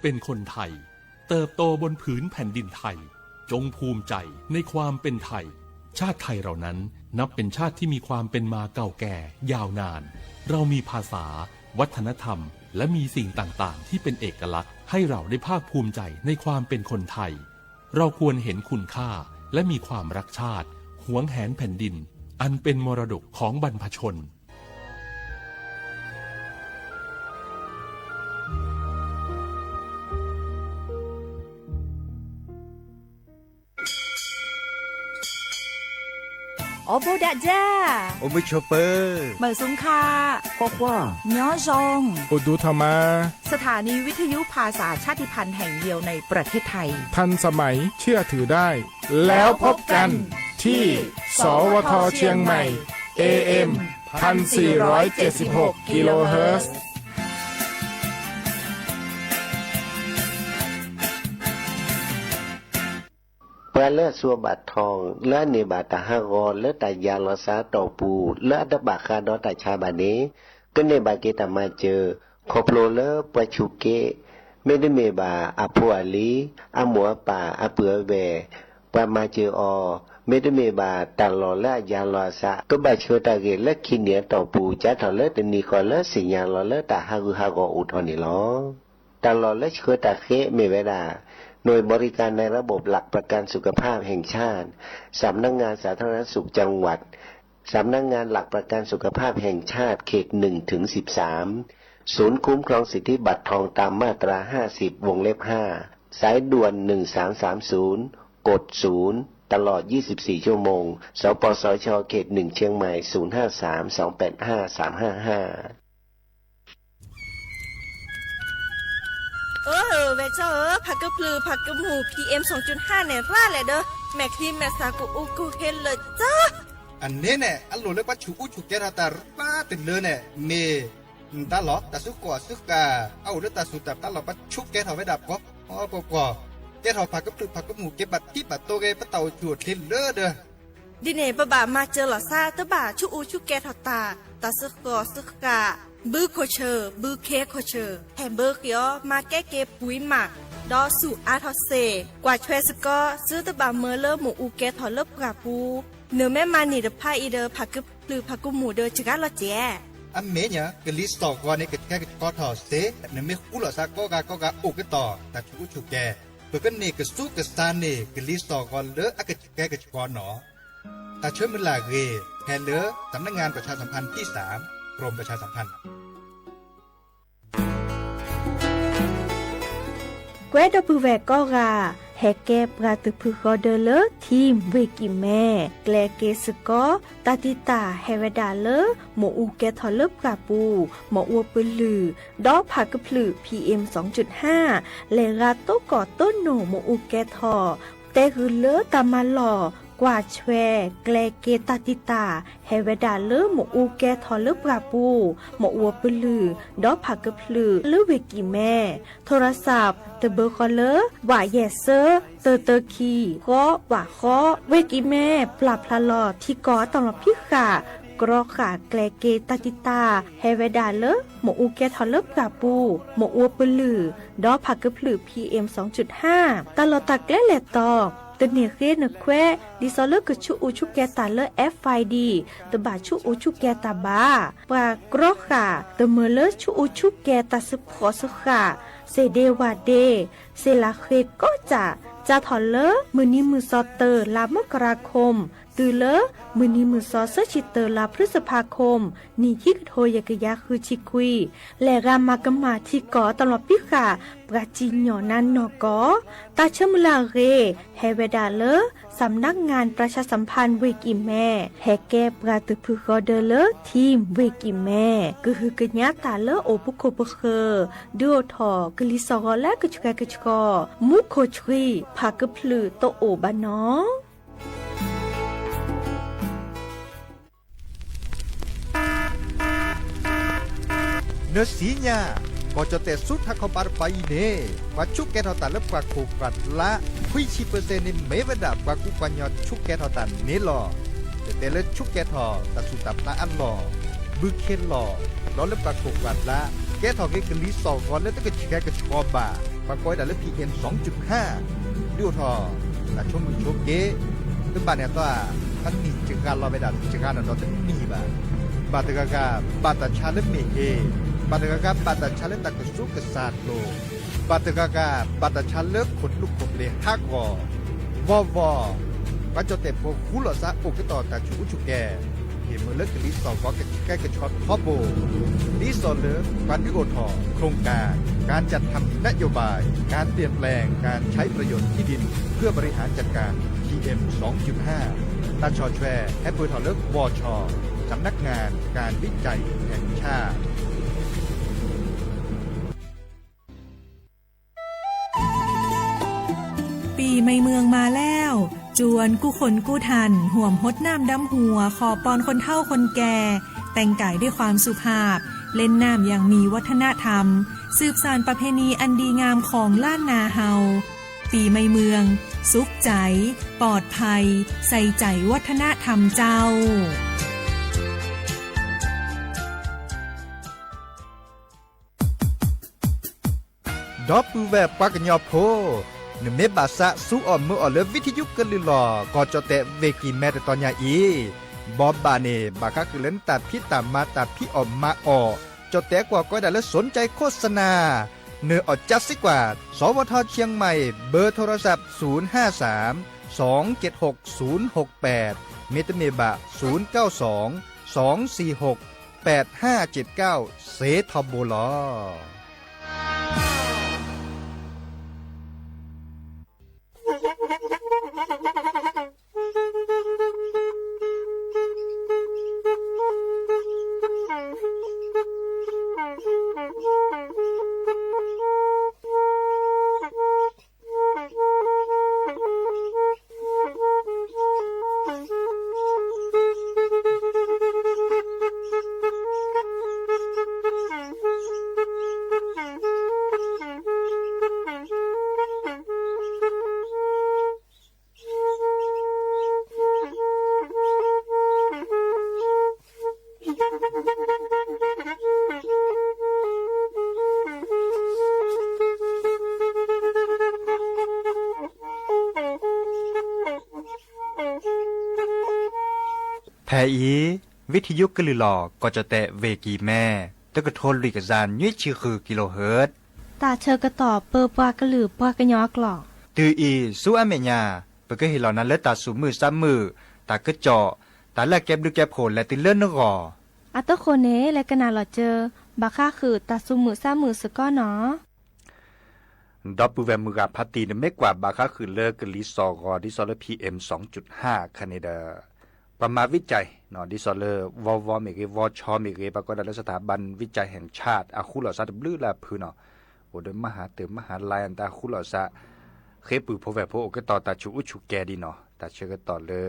เป็นคนไทย เติบโตบนผืนแผ่นดินไทย จงภูมิใจในความเป็นไทย ชาติไทยเรานั้นนับเป็นชาติที่มีความเป็นมาเก่าแก่ยาวนาน เรามีภาษา วัฒนธรรม และมีสิ่งต่างๆ ที่เป็นเอกลักษณ์ ให้เราได้ภาคภูมิใจในความเป็นคนไทย เราควรเห็นคุณค่า และมีความรักชาติ หวงแหนแผ่นดิน อันเป็นมรดกของบรรพชน အိၣ်ဘူးဒးဒၣ်, အိၣ်ဘူးဆိးပၢၤ, မုာ်ဆူၣ်ခါ, ကွၢ်ကွၢ်, ညီယီၣ်, အိၣ်ဒူထီၣ်မါ, สถานีวิทยุภาษาชาติพันธุ์แห่งเดียวในประเทศไทย ทันสมัย เชื่อถือได้ แล้วพบกันที่ สวท เชียงใหม่ เอ เอ็ม พันสี่ร้อยเจ็ดสิบหก กิโลเฮิรตซ์ ပှၤလၢအစူးအဘၣ်ထီၣ် လၢအန့ၢ်ဘၣ်တၢ်ဟးဂီၤလၢတၢ်ယၤလီၤစၢ်အတီၢ်ပူၤ လၢအတဘၣ်ဃးဒီးတၢ်ဆါဘၣ်န့ၣ် ကန့ၢ်ဘၣ်က့ၤတၢ်မၤစၢၤ ခီဖျိလၢပှၤဆူးက့ မ့တမ့ၢ်ဘၣ်အဖိအလံၤ အမိၢ်အပၢ် အပုၢ်အဝဲၢ် ပှၤမၤစၢၤအီၤ မ့တမ့ၢ်ဘၣ်တၢ်လီၢ်လၢအယၤလီၤအသး ကဘၣ်ဆှၢတၢ်ဂ့ၢ်လၢခံနံၣ်အတီၢ်ပူၤ စးထီၣ်လၢတနံၤဃီလၢသ့ၣ်ညါလီၤလၢတၢ်ဟးဂူာ်ဟးဂီၤအိၣ်ထီၣ်န့ၣ်လီၤ. တၢ်လီၢ်လၢဆှၢတၢ်ဃ့မ့ၢ်ဝဲဒၣ် หน่วยบริการในระบบหลักประกันสุขภาพแห่งชาติ สำนักงานสาธารณสุขจังหวัด สำนักงานหลักประกันสุขภาพแห่งชาติเขตหนึ่งถึงสิบสาม ศูนย์คุ้มครองสิทธิบัตรทองตามมาตราห้าสิบ วงเล็บห้า สายด่วนหนึ่งสามสามศูนย์ กดศูนย์ ตลอดยี่สิบสี่ชั่วโมง สปสช เขตหนึ่งเชียงใหม่ ศูนย์ห้าสาม สองแปดห้า สามห้าห้า เออ แวะเจ้าเออ ผักกะพลือ ผักกะหมู พีเอ็ม สองจุดห้า เนี่ย ร่าแหละเด้อ แม่ครีม แม่สากูอูกูเฮลเลยจ้า อันนี้เนี่ย อโลเลยปะชูอู้ชูแกทาตาร่าติดเลยเนี่ย เม นตาหลอด ตาซุกก่อซุกกา เอาเลือดตาสูตาตาหลอดปะชุกแกทอไว้ดับก็ อ๋อ ปอปอ แกทอผักกะพลือ ผักกะหมู เก็บบัตรที่บัตรโตเกปะเต่าจวดเทเลอเด้อ ဒ်န့ၣ် ပဘၣ်မၤစၢၤလီၤသး တဘၣ်ဆူးအူဆူးကဲထီၣ်တၢ်, တၢ်စၢဃီၣ်စၢဃၣ်, ဘုခိၣ်ဆၢၣ် ဘုခ့ခိၣ်ဆၢၣ်, ဟဲဘၢဃ့အီၤ မၤကဲက့ၤပှံၤမး, ဒီးဆူၣ်အါထီၣ်စ့ၢ်, ကွၢ်ဆွဲစ့ၢ်ကီး သုတဘၣ်မၢလၢမ့ၣ်အူကဲထီၣ်လၢပှၢ်ပူၤ, နမ့ၢ်မၤန့ၢ်တဖၣ်အံၤဒီး ဖးကဖျုးဖးကမူၣ်ဒီး စှၤလီၤစဲး အမ့ၢ်ညါ ကလံၤစိးဂီၤန့ၣ် ကဆှဲကဆှီထီၣ်စ့ၢ်, နမ့ၢ်ဃူလိာ်သးကိးဂၤကိးဂၤအိၣ်ကတီၢ် တၢ်ဆူးအူဆူးကဲ, ပကန့ၢ်ကစူးကစၢ်န့ၢ် ကလံၤစိးဂီၤလၢအကဆှဲကဆှီနီၤ. တၢ်ဆၢမုၢ်လၢ်အဂ့ၢ် ဟဲလၢ สำนักงานประชาสัมพันธ์ที่สาม กรมประชาสัมพันธ์ ကွဲးဒီပုၢ်ဝဲၢ်ကိးဂၤ, ဟဲကဲပှၤသုးဖုဃီဒၢလၢ ထံၣ်ဝ့ၢ်ကံၣ်မဲ, ကျဲၤက့ၤစ့ၢ်ကီး တၢ်တံာ်တာ်ဟဲဝဲဒၣ်လၢ မ့ၣ်အူကဲထီၣ်လၢပှၢ်ပူၤ, မ့ၣ်အူပလုၢ်, ဒီးဖးကဖျုး PM စူၣ်ဟါ, လဲၤဂၤတိၢ်ကီၢ်တိၢ်နိၣ်မ့ၣ်အူကဲထီၣ်, တဲဂုာ်လၢတၢ်မၤလီၢ်, ကွၢ်ဆွဲ, ကျဲၤက့ၤတၢ်တံာ်တာ် ဟဲဝဲဒၣ်လၢမ့ၣ်အူကဲထီၣ်လၢပှၢ်ပူၤ, မ့ၣ်အူပလုၢ်, ဒီးဖးကဖျုးလၢဝ့ၢ်ကံၣ်မဲ, ထိရစး တဘၢဃီလၢ ဝးယဲၢ်သၢ တၢတၢခံ ဃီ ဝးဃီ, ဝ့ၢ်ကံၣ်မဲ ပျၢ်ဖျါလီၤထံကီၢ်အတၢ်လီၤဖံးဃာ်, ကြီဃာ်ကျဲၤက့ၤတၢ်တံာ်တာ် ဟဲဝဲဒၣ်လၢ မ့ၣ်အူကဲထီၣ်လၢပှၢ်ပူၤ, မ့ၣ်အူပလုၢ်, ဒီးဖးကဖျုး PM စူၣ်ဟါ, တၢ်လီၢ်တၢ်ကျဲလဲၤတီၤ, တန့ၢ်ဃ့နခွဲး, ဒ်သိးလၢကဆူးအူဆူးကဲတၢ်လၢ FID တဘၣ်ဆူးအူဆူးကဲတၢ်ဘၣ်. ပှၤကြီဃာ် တမၢလၢဆူးအူဆူးကဲတၢ်စၢဃီၣ်စၢဃၣ်, စ့ၣ်ဒ့ဝၣ်ဒ့, စ့ၣ်လးဃ့ကိးကၠၣ်, စးထီၣ်လၢမုၢ်နံၤမုၢ်သီတၢ လါမကရၤခိၣ်, တုၤလၢမုၢ်နံၤမုၢ်သီသၢဆံတၢ လါဖျုစဖါခိၣ်, နံၣ်ခံကထိယဲၢ်ကယၤဃုဆံခွံ, လဲၤဂၤမၤကမၣ်ထံကီၢ်တၢ်လီၤဖံးဃာ် ပှၤစံၣ်ညီၣ်နါနီၢ်ကီၢ်, တၢ်ဆၢမုၢ်လၢ်အဂ့ၢ် ဟဲဝဲဒၣ်လၢ สำนักงานประชาสัมพันธ์ ဝ့ၢ်ကံၣ်မဲ, ဟဲကဲပှၤသုးဖုဃီဒၢလၢ ထံၣ်ဝ့ၢ်ကံၣ်မဲ, ကဟုကညးတၢ်လၢအိၣ်ပခိၣ်ပဃၢၤ, ဒုးအိၣ်ထီၣ်ကလံၤစိးဂီၤလၢအကဆှဲကဆှီ, မူခိၣ်ဆှံ, ဖးကဖျုးတအိၣ်ဘၣ်နီၤ. နသ့ၣ်ညါ, ကီၢ်ကၠီၣ်တဲၣ်ဆူထးခီပၤတပၤအံၤန့ၣ် ပှၤဆူးကဲထီၣ်တၢ်လၢပှၢ်ခိၣ်ပှၢ်ကျါ ခွံဆံပၢၢ်စဲၣ်န့ၣ် မ့ၢ်ဝဲဒၣ်ပှၤကူပှၤကညီဆူးကဲထီၣ်တၢ်န့ၣ်လီၤ. တဲတဲလၢဆူးကဲထီၣ်တၢ်သူၣ်တၢ်ဖျးအလီၢ်, ဘုခ့လီၢ်, ဒီးလၢပှၢ်ခိၣ်ပှၢ်ကျါ ကဲထီၣ်က့ၤကလံၤစိးဂီၤလၢတကဆှဲကဆှီဘၣ် ပှၤကိးဝဲဒၣ်လၢ PM စူၣ်ဟၣ် ဒုးအိၣ်ထီၣ် တၢ်ဆိမိၣ်ဆိက့, လၢဘၣ်န့ၣ်အသီ, အနံၣ်စှၤလီၤဝဲဒၣ်စှၤနီၢ်နီၢ်တနံၣ်ဘၣ်. ဘၣ်တဂၤဂၤ ဘၣ်တၢ်ဆါလၢမ့ၢ်ဂ့ၤ, ဘၣ်တဂၤဂၤ ဘၣ်တၢ်ဆါလၢတၢ်ကဆူကစၢ်လိၤ, ဘၣ်တဂၤဂၤ ဘၣ်တၢ်ဆါလၢခိၣ်နူာ်ခိၣ်ပျ့ၤဟးဂီၤ, ဝီဝီ ပှၤကၠီၣ်တဲၣ်ဖိဃူလိာ်သးအိၣ်ကတီၢ်တၢ်ဆူးအူဆူၣ်ကဲၤ, ဟ့ၣ်မုာ်လၢကလံၤသီၣ်ဂီၤကဆှဲကဆှီထီဘိ, ဒ်သိးလၢ ပှၤဒုးအိၣ်ထီၣ် โครงการการจัดทำนโยบายการเปลี่ยนแปลงการใช้ประโยชน์ที่ดินเพื่อบริหารจัดการ PM สองจุดห้า ตาช่อแชร์ แฮะเปิดถอดเลิกวช สำนักงานการวิจัยแห่งชาติ ปีใหม่เมืองมาแล้ว จวนกู้คนกู้ท่าน ห่วมฮดน้ำดำหัว ขอปอนคนเฒ่าคนแก่ แต่งกายด้วยความสุภาพ เล่นน้ำอย่างมีวัฒนธรรม สืบสานประเพณีอันดีงามของล้านนาเฮา ปีใหม่เมือง สุขใจ ปลอดภัย ใส่ใจวัฒนธรรมเจ้า ဒီပုၢ်ဝဲၢ်ပှၤကညီဖိ, နမ့ၢ်ဘၣ်သးဆူအီၣ်မုာ်အီၣ်လၢ ဝံထယုကလုၢ်လီၤ ကီၢ်ကၠီၣ်တဲၣ်ဝ့ၢ်ကံၢ်မဲတတီၤညါအံၤ, ဘီဘၣ်န့ၣ် ဘၣ်ဃးဃုာ်လၢနတၢ်ဖံးတၢ်မၤတၢ်ဖံးအီၣ်မၤအီၣ်, ကၠီၣ်တဲၣ်ကွၢ်ကိးဝဲဒၣ်လၢ สนใจโฆษณา နအီၣ်ကၠါစ့ကွၢ် สวท เชียงใหม่ เบอร์โทรศัพท์ ศูนย์ห้าสาม สองเจ็ดหก ศูนย์หกแปด မ့တမ့ၢ်ဘၣ် ศูนย์เก้าสอง สองสี่หก แปดห้าเจ็ดเก้า စ့ထီဘိလီၤ. ဖဲအံၤ ဝံထယုကလုၢ်လီၤ ကီၢ်ကၠီၣ်တဲၣ်ဝ့ၢ်ကံၢ်မဲ တကထိလွံၢ်ကယၤနွံဆံဃုကံလိဟၢၣ် တၢ်ဆၢကတီၢ်ပၢပှၤကလုာ်ပှၤကညီအကျိာ်, တုၤအံၤဆူအမဲာ်ညါ ပကဟ့ၣ်လီၤနၤလၢတၢ်သူၣ်မုာ်သးမုာ်, တၢ်ကစီၣ်, တၢ်လၢအကဲဘျုးကဲဖှိၣ်လဲၤတုၤလၢနဂီၢ်. အတဃိန့ၣ် လဲၤကနၣ်လီၤစၢၤ ဘၣ်ဃးဃုာ်တၢ်သူၣ်မုာ်သးမုာ်စ့ၢ်ကီးနီၤ. ဒီပုၢ်ဝဲၢ်မုၢ်ဂၤဖးတံၢ် နမ့ၢ်ကွၢ်ဘၣ်ဃးဃုာ်လၢကလံၤစိးဂီၤ ဒ်သိးလၢ PM စူၣ်ဟၣ် ခါန့ၣ်ဒီး ပှၤမၤဝံကၠဲး ဒ်သိးလၢ ဝီဝီမ့ၢ်ဂ့ၤ ဝီဆီမ့ၢ်ဂ့ၤ ပှၤကိးဒၣ်လၢ สถาบันวิจัยแห่งชาติ အဃူလိာ်သးတဘျုးလၢအဖုနီၤ, အိၣ်ဒီးမဟါတၢၢ်မဟါလါ တၢ်ဃူလိာ်သး ဃ့ပုၢ်ဖိဝဲၢ်ဖိအိၣ်ကတီၢ်တၢ်ဆူးအူဆူၣ်ကဲၤဒံးနီၤ, တၢ်ဆၢကတီၢ်လၢ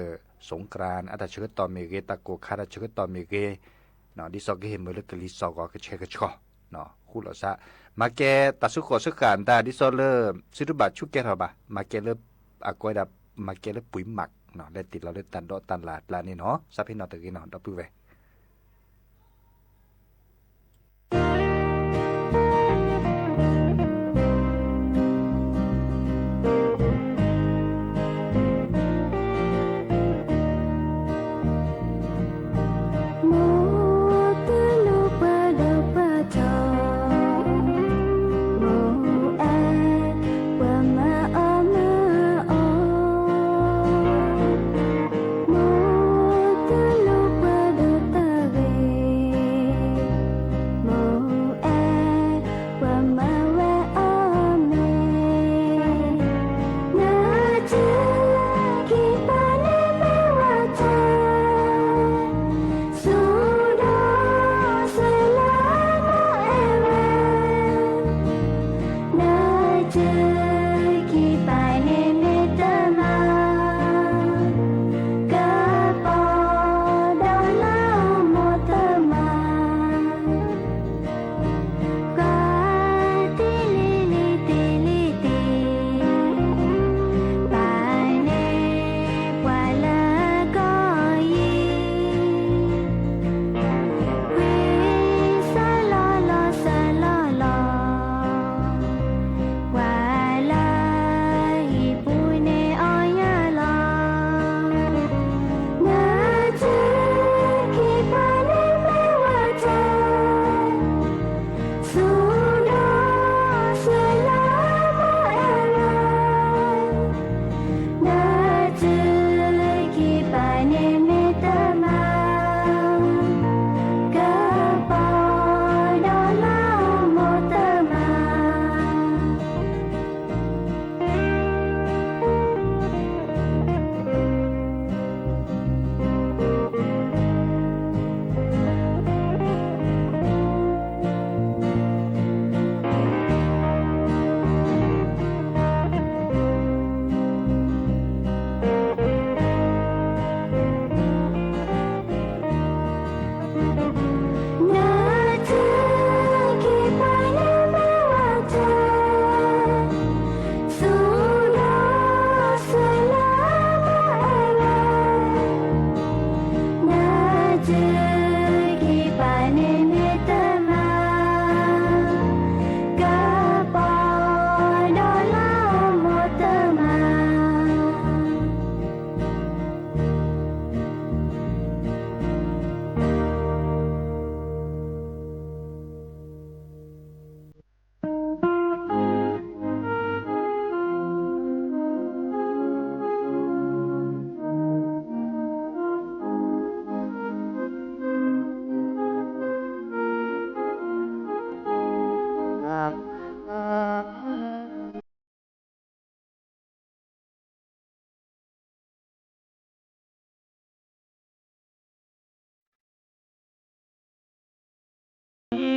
สงกรานต์ အတၢ်ဆၢကတီၢ်မ့ၢ်ဂ့ၤ တၢ်ကိၢ်ခါတၢ်ဆၢကတီၢ်မ့ၢ်ဂ့ၤ ဒ်သိးကဟ့ၣ်မုာ်လၢကလံၤစိးဂီၤကဆှဲကဆှီ ဃူလိာ်သး မၤကဲတၢ်သူၣ်ဃိးသးဃၣ်တၢ် ဒ်သိးလၢ သုတဘၣ်ဆူးကဲထီၣ်ဘၣ် မၤကဲလၢ အကိးဝဲဒၣ် မၤကဲလၢပှ့ၤမး လဲၤတ့ၢ်လီၤလၢတၢ်ဒိးတၢ်လၢ်အကျါန့ၣ်နီၤ, သးဖဲနီၣ်တဂ့ၤနီၤ ဒီပုၢ်ဝဲၢ်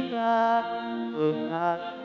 ဖဲအံၤ ဝံ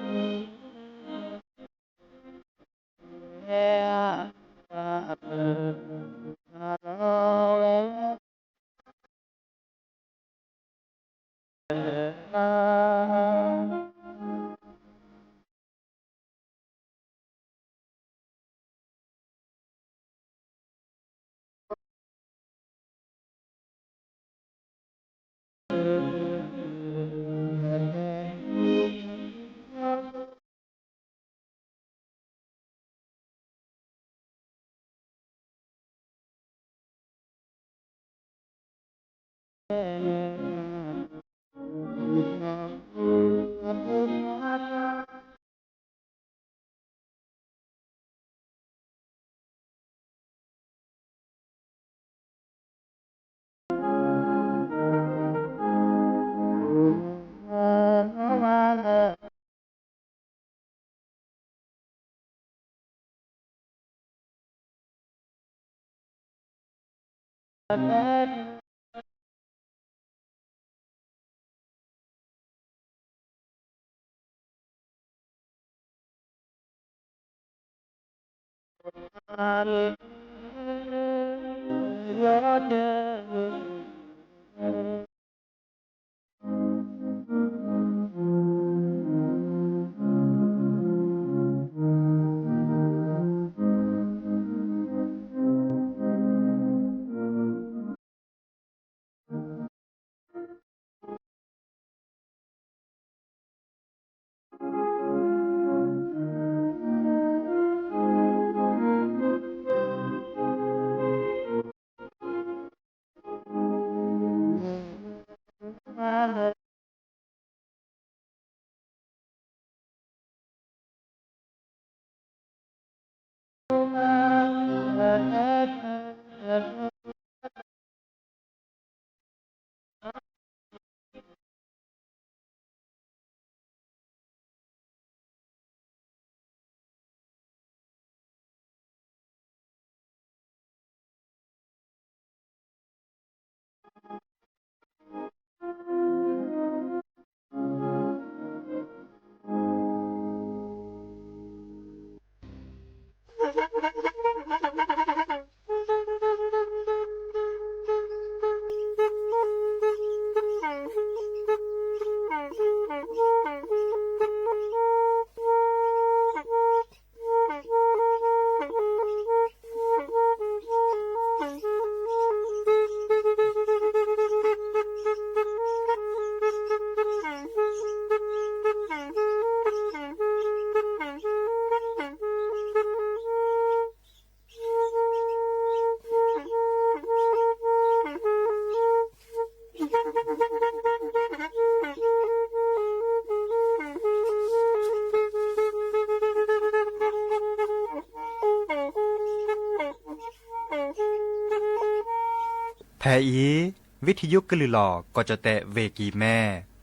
ထံယိကလုၢ်လီၤ ကီၢ်ကၠီၣ်တဲၣ် ဝ့ၢ်ကံၢ်မဲ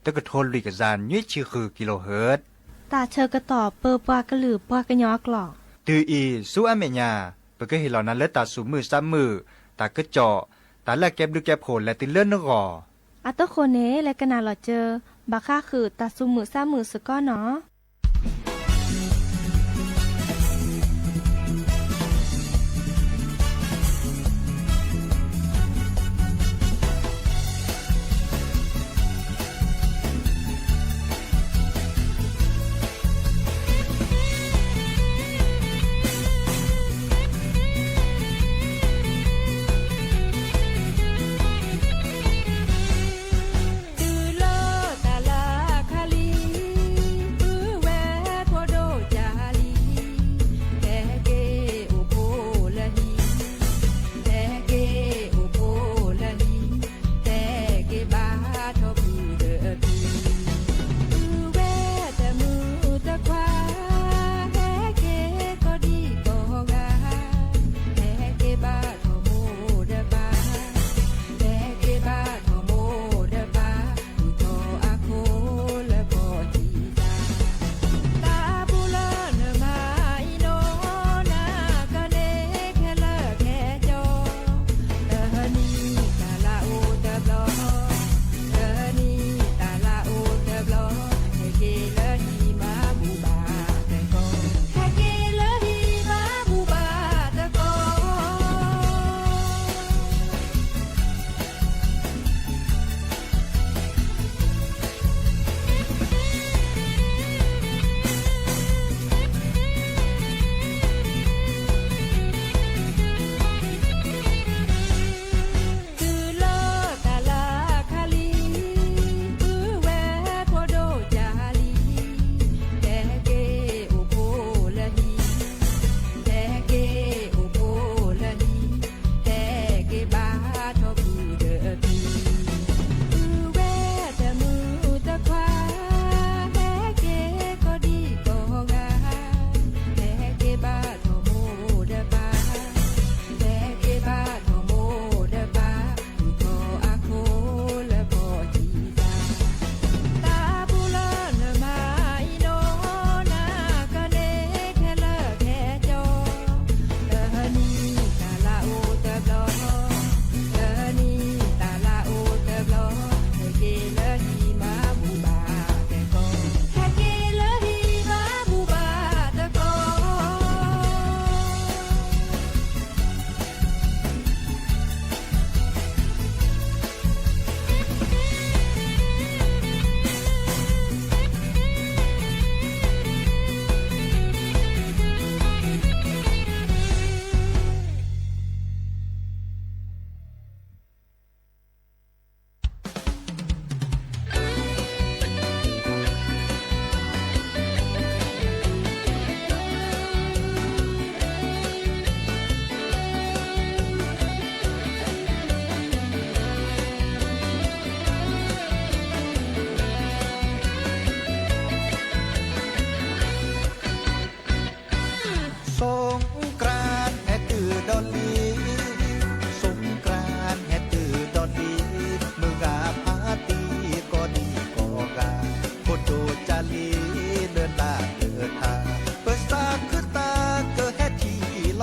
တကထိလွံၢ်ကယၤနွံဆံဃု kilohertz တၢ်ဆၢကတီၢ်ပၢပှၤကလုာ်ပှၤကညီအကျိာ်. တုၤအံၤဆူအမဲာ်ညါ ပကဟ့ၣ်လီၤနၤလၢတၢ်သူၣ်မုာ်သးမုာ်, တၢ်ကစီၣ်, တၢ်လၢအကဲဘျုးကဲဖှိၣ်လဲၤတုၤလၢနဂီၢ်. အဃိန့ၣ် လဲၤကနၣ်လီၤစၢၤ ဘၣ်ဃးဃုာ်တၢ်သူၣ်မုာ်သးမုာ်စ့ၢ်ကီးနီၤ.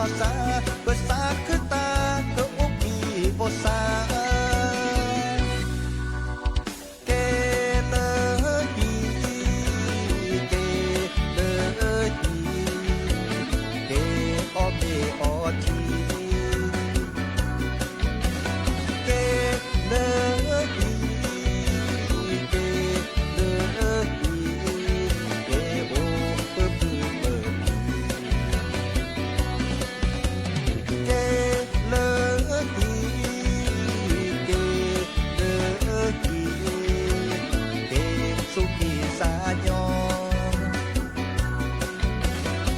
လီၤစၢ်, ပစၢ်ခၢၣ်သးကအိၣ်ဘှံးအိၣ်စၢ်, ကဲလၢဟံၣ်, ကဲလၢဟံၣ်, ကဲအီၣ်မ့ၤအီထံ ကဲလၢဟံၣ်, ကဲလၢဟံၣ်, ကဲအိၣ်ပပုၢ်ပပၢ်, ကဲလၢဟံၣ်, ကဲလၢဟံၣ်, ကဲဆူၣ်က့ၤစၢ်ညီ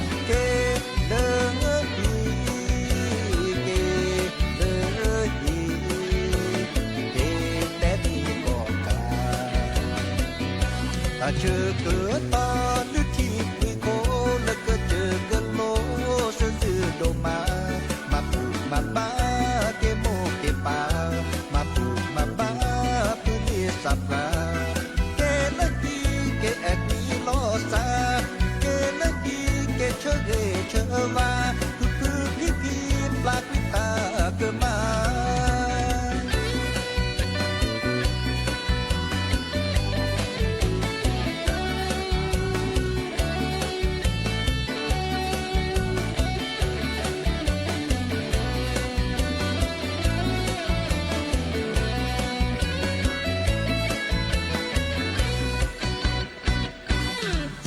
ကဲလၢဟံၣ်, ကဲလၢဟံၣ်, ကဲတဲဒံးကီၢ်ကး, တၢ်ဆၢကတီၢ်လုၢ်ထံပှ့ၤခိၣ်လၢကစၢၢ်ကလိ စၢၤစၢၤဒိၣ်မး, မၤဘူၣ်မၤဘါက့ၤမိၢ်က့ၤပၢ်, မၤဘူၣ်မၤဘါဖုလံၤစၢ်ပှၢ်, ကဲလၢဟံၣ် ကဲအဲၣ်ကွံလီၤစၢ်, ကဲလၢဟံၣ် ကဲဆၢဂ့ၤဆၢဝါ, ဖုဖုဖံဖံ ပျၢ်ကွံတၢ်ကမၣ်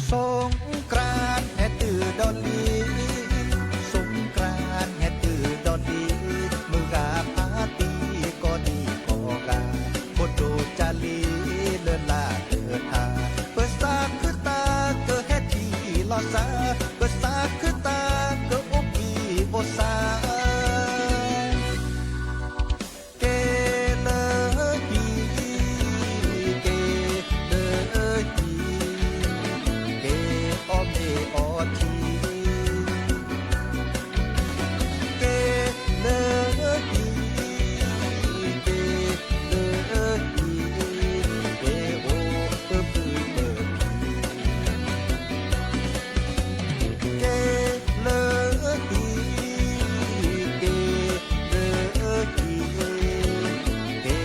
สงกรานต์ ဟဲတုၤဒီးလံ, สงกรานต์ ဟဲတုၤဒီးလံ, မုၢ်ဂၤဖါတံၢ်ကိးဒံကိးဂၤ, ဖိဒိၣ်ကၢ်လံၤလၢလၢ်လၢထး, ပစၢ်ခၢၣ်သးကဟဲထံၣ်လီၤစၢ်, ပစၢ်ခၢၣ်သးကအိၣ်ဘှံးအိၣ်စၢ် ကဲလၢဟံၣ်, ကဲလၢဟံၣ်, ကဲအီၣ်မ့ၤအီထံ, ကဲလၢဟံၣ်, ကဲလၢဟံၣ်, ကဲအိၣ်ပပုၢ်ပပၢ် ကဲလၢဟံၣ်, ကဲလၢဟံၣ်, ကဲ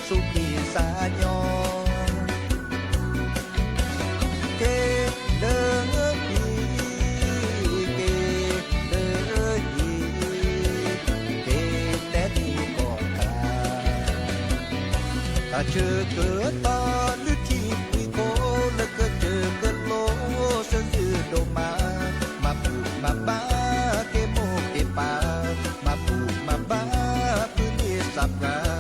ဆူၣ်က့ၤစၢ်ညီ, ကဲလၢဟံၣ်, ကဲလၢဟံၣ်, ကဲတဲဒံးကီၢ်ကး တၢ်ဆၢကတီၢ်လုၢ်ထံပှ့ၤခိၣ်လၢကစၢၢ်ကလိ စၢၤစၢၤဒိၣ်မး, မၤဘူၣ်မၤဘါက့ၤမိၢ်က့ၤပၢ်, မၤဘူၣ်မၤဘါဖုလံၤစၢ်ပှၢ်,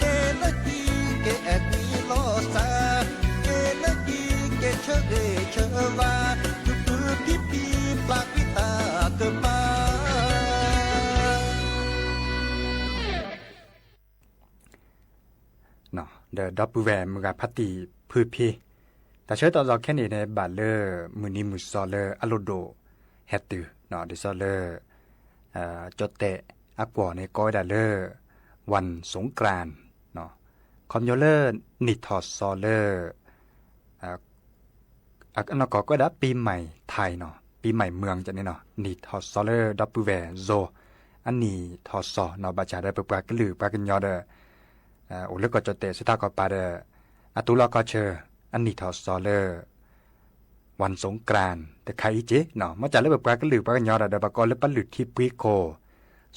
ကဲလၢဟံၣ် ကဲအဲၣ်ကွံလီၤစၢ်, ကဲလၢဟံၣ် ကဲဆၢဂ့ၤဆၢဝါ, ဖုဖုဖံဖံ ပျၢ်ကွံတၢ်ကမၣ် ဒီးဒီပုၢ်ဝဲၢ်မုၢ်ဂၤဖါတံၢ်ဖုဖံ, တၢ်ဆၢကတီၢ်ခဲအံၤန့ၣ် ဘၣ်လၢမုၢ်နံၤမုၢ်သီလၢအလိၣ်ဒိၣ်ဟဲတုၤ, ဒ်သိးလၢ ကၠီၣ်တဲာ်အကွီၢ်န့ၣ် ကိးဝဲဒၣ်လၢ วันสงกรานต์, ခီဖျိလၢနံၣ်ထီၣ်စီၤလၢ အနီၢ်ကီၢ်ကိးဝဲဒၣ် ပံၤမၢၣ်ထံနီၤ, ပံၤမၢၣ်မၢၣ်န့ၣ်နီၤ, နံၣ်ထီၣ်စီၤလၢဒီပုၢ်ဝဲၢ် ဇွန် အနံၣ်ထီၣ်စီၤနီၤ, ဘၣ်ဆၣ်ဒီးပပှၤကလုာ်ပှၤကညီဒီး အိၣ်လၢကီၢ်ကၠီၣ်တဲာ်စ့ၢ်ကီးပာ်ဒီး အတူၢ်လိာ်ခီဆၢ အနံၣ်ထီၣ်စီၤလၢ วันสงกรานต์ တခါအံၤက့ၤနီၤ, မ့ၢ်တၢ်လၢပပှၤကလုာ်ပှၤကညီဒီး ဒီးပကိးလၢပလုၢ်ထံပှ့ၤခိၣ်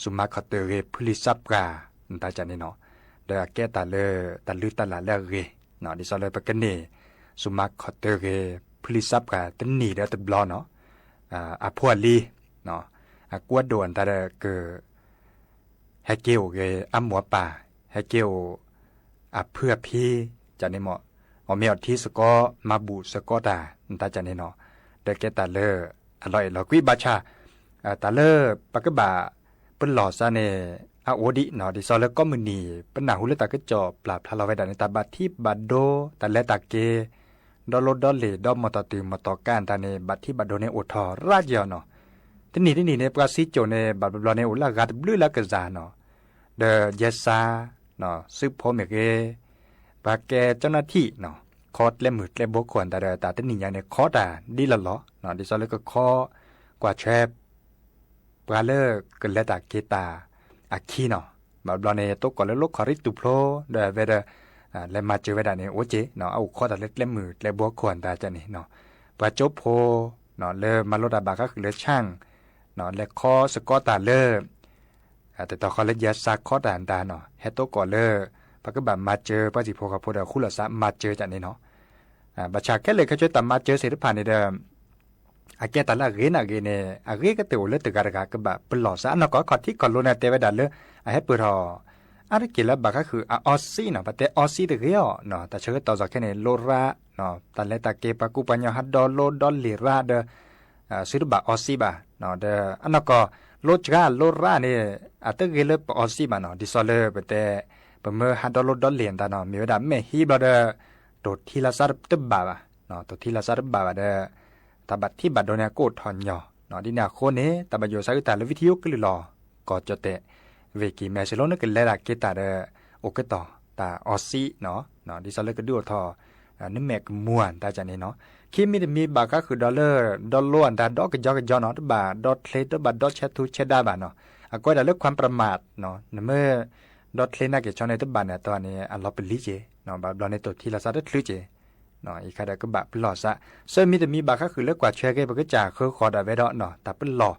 စူၢ်မၤခီၣ်တၢၢ်ဂ့ၤ ဖုလံၤစၢ်ပှၢ် နတၢ်ကန့ၣ်နီၤ, ဒီးအကဲတၢ်လၢတၢ်လုၢ်တၢ်လၢ်လၢအဂ့ၤ, ဒ်သိးလၢပကန့ၢ် စူၢ်မၤခီၣ်တၢၢ်ဂ့ၤ ဖုလံၤစၢ်ပှၢ်တနံၣ်ဒီးတဘျီနီၤ, အဖိအလံၤ အကူအဒိၣ်အတၢ်ဒီးက ဟဲက့ၤအိၣ်ဂ့ၤ အမိၢ်အပၢ်, ဟဲက့ၤအိၣ်အဖုအဖံ, ကန့ၣ်မ့ၢ် အီၣ်မ့ၤအီထံစ့ၢ်ကီး မၤဘူၣ်စ့ၢ်ကီးတၢ် နတၢ်ကန့ၣ်နီၤ, ဒီးကဲတၢ်လၢအလီၤအဲၣ်လီၤကွံ ဘၣ်ဆၣ် တၢ်လၢပကဘၣ်ပလီၢ်စၢ်န့ၣ် အအိၣ်ဒံးနီၤ, ဒ်သိးလၢကိးမုၢ်နံၤ ပနၢ်ဟူလၢတၢ်ကစီၣ်ပျၢ်ဖျါလီၤဝဲဒၣ်န့ၣ် တၢ်ဘၣ်ထံးဘၣ်ဒိ တၢ်လဲၤတၢ်က့ၤ ဒီလိဒီလ့ၣ် ဒီမီၢ်တီၢ်တုၤမီၢ်တီၢ်ကါတၢ်န့ၣ် ဘၣ်ထံးဘၣ်ဒိန့ၣ်အိၣ်ထီၣ်ရၣ်က့ၤအီၤနီၤ, တနံၣ်တနံၣ်န့ၣ် ပှၤစံကၠိၣ်န့ၣ် ဘၣ်ဘျီဘျီန့ၣ် အိၣ်လၢအဂၤတဘျုးလၢအကစၢ်နီၤ, ဒီးယဲစါ သုးဖိမ့ၢ်ဂ့ၤ, ပှၤကဲကၠီနၢ်ထံၣ်နီၤ, ခီကျဲမုၢ်ကျဲဘိခိၣ်အတၢ်ဒီး တၢ်တနံၣ်ညါန့ၣ် ခီတၢ်ဒ်လီၢ်လီၢ်, ဒ်သိးလၢကခီကွၢ်ထွဲ ပှၤလၢကလဲၤတၢ်က့ၤတၢ်အခံနီၤ, ဘၣ်ဘျီန့ၣ် တိကိးလၢ လိၣ်ခီၣ်ရံၣ်တူၢ်ဖျိ ဒီးအဝဲဒီး လဲၤမၤစၢၤဝဲဒၣ်န့ၣ် အိၣ်က့ၤနီၤ, အအိၣ်ခိးတၢ်လၢကျဲမုၢ်ကျဲဘိခိၣ်အတၢ်န့ၣ်နီၤ, ပှၤကၠိဖိ လၢမၤလိတၢ်ဘၣ်ဃးဃုာ်လၢ ဆၣ် လဲၤခီစ့ၢ်ကီးတၢ်လၢ တတီၤဃီလၢယဲစးခီတၢ်တၢ်နီၤ, ဟဲတိကိးလၢ ပှၤကဘၣ်မၤစၢၤပှၤဟံၣ်ဖိဃီဖိဒီးဃူလိာ်စးမၤစၢၤတၢ်န့ၣ်နီၤ, ဘၣ်ဆၣ်ခဲလၢာ်ခဲဆ့တၢ်မၤစၢၤသ့ၣ်တဖၣ်န့ၣ်ဒီး အကဲတၢ်လၢအဂ့ၤနာ်ဂ့ၤန့ၣ် အဂ့ၤကတၢၢ်အိၣ်လၢတဂၤတဂၤကဘၣ်ပလီၢ်စး, အနီၢ်ကီၢ်ခီၣ်ထံးခီၣ်လိၤန့ၣ် တဲဝဲဒၣ်လၢ အဟဲပၢၢ်ထီၣ် အါတက့ၢ်လၢဘၣ်ဃးဃုာ်အအီစံနီၤ, ပတဲအီစံတဂ့ၤအီၤ, တၢ်ဆၢကတီၢ်စီၤခဲန့ၣ် လိရၣ် တၢ်လဲၤတၢ်က့ၤ ပှၤကူပှၤညီဟးဒီလိဒီလ့ၣ်ရၣ်ဒီး စုတဘၣ်အီစံဘၣ်, ဒီးအနီၢ်ကီၢ် လိစှၤလိရၣ်န့ၣ် အတဂ့ၤလၢပအီစံဘၣ်နီၤ, ဒ်သိးလၢပတဲ ပမ့ၢ်ဟးဒီလိဒီလ့ၣ်အတၢ်နီၤ မ့ၢ်ဝဲဒၣ်မဲာ်ဟံးဘျီဒီး တိၢ်ထံလၢစးတဘၣ်ဘၣ်, တိၢ်ထံလၢစးတဘၣ်ဘၣ်ဒီး တၢ်ဘၣ်ထံၣ်ဘၣ်ဒိန့ၣ် အကအိၣ်ထီၣ်ညီ, ဒ်န့ၣ်အဃိန့ၣ် တၢ်ဘၣ်ယိၣ်စးအုးတၢ်လၢ video ကလုၢ်လီၤ ကီၢ်ကၠီၣ်တဲၣ် ဝ့ၢ်ကံၢ်မဲ စ့ၢ်လီၤနကလဲၤတၢ်က့ၤတၢ်ဒီး အိၣ်ကတီၢ်တၢ်အီစံနီၤ, ဒ်သိးလၢကဒုးအိၣ်ထီၣ် နမဲာ်ကမူၤအတၢ်န့ၣ်နီၤ, ခံမံၤတမံၤဘၣ်ဃးဃုာ်ဒီးလၢ ဒီလိအတၢ်ဒီကယီကယီနီၤ, တဘၣ်ဒီချ့ တဘၣ်ဒီဆဲးထူဆဲးဒါဘၣ်နီၤ, အကွဲးဒၣ်လၢ ความประมาท နီၤ, နမ့ၢ် ဒီချ့နာ်က့ၤဆီန့ၣ် တဘၣ်န့ၣ်အတီၢ်န့ၣ် အလီၤပလံၤက့ၤ, ဘၣ်ဘျီန့ၣ် တိၢ်ထံလၢစးတချုးက့ၤ, အံၤခါဒီးကဘၣ်ပလီၢ်စး, ဆၢမံၤတမံၤဘၣ်ဃးဃုာ်လၢကွၢ်ထွဲက့ၤ ပကစၢ်ဃၢဃီၤဒၣ်ဝဲဒီး တၢ်ပလီၢ်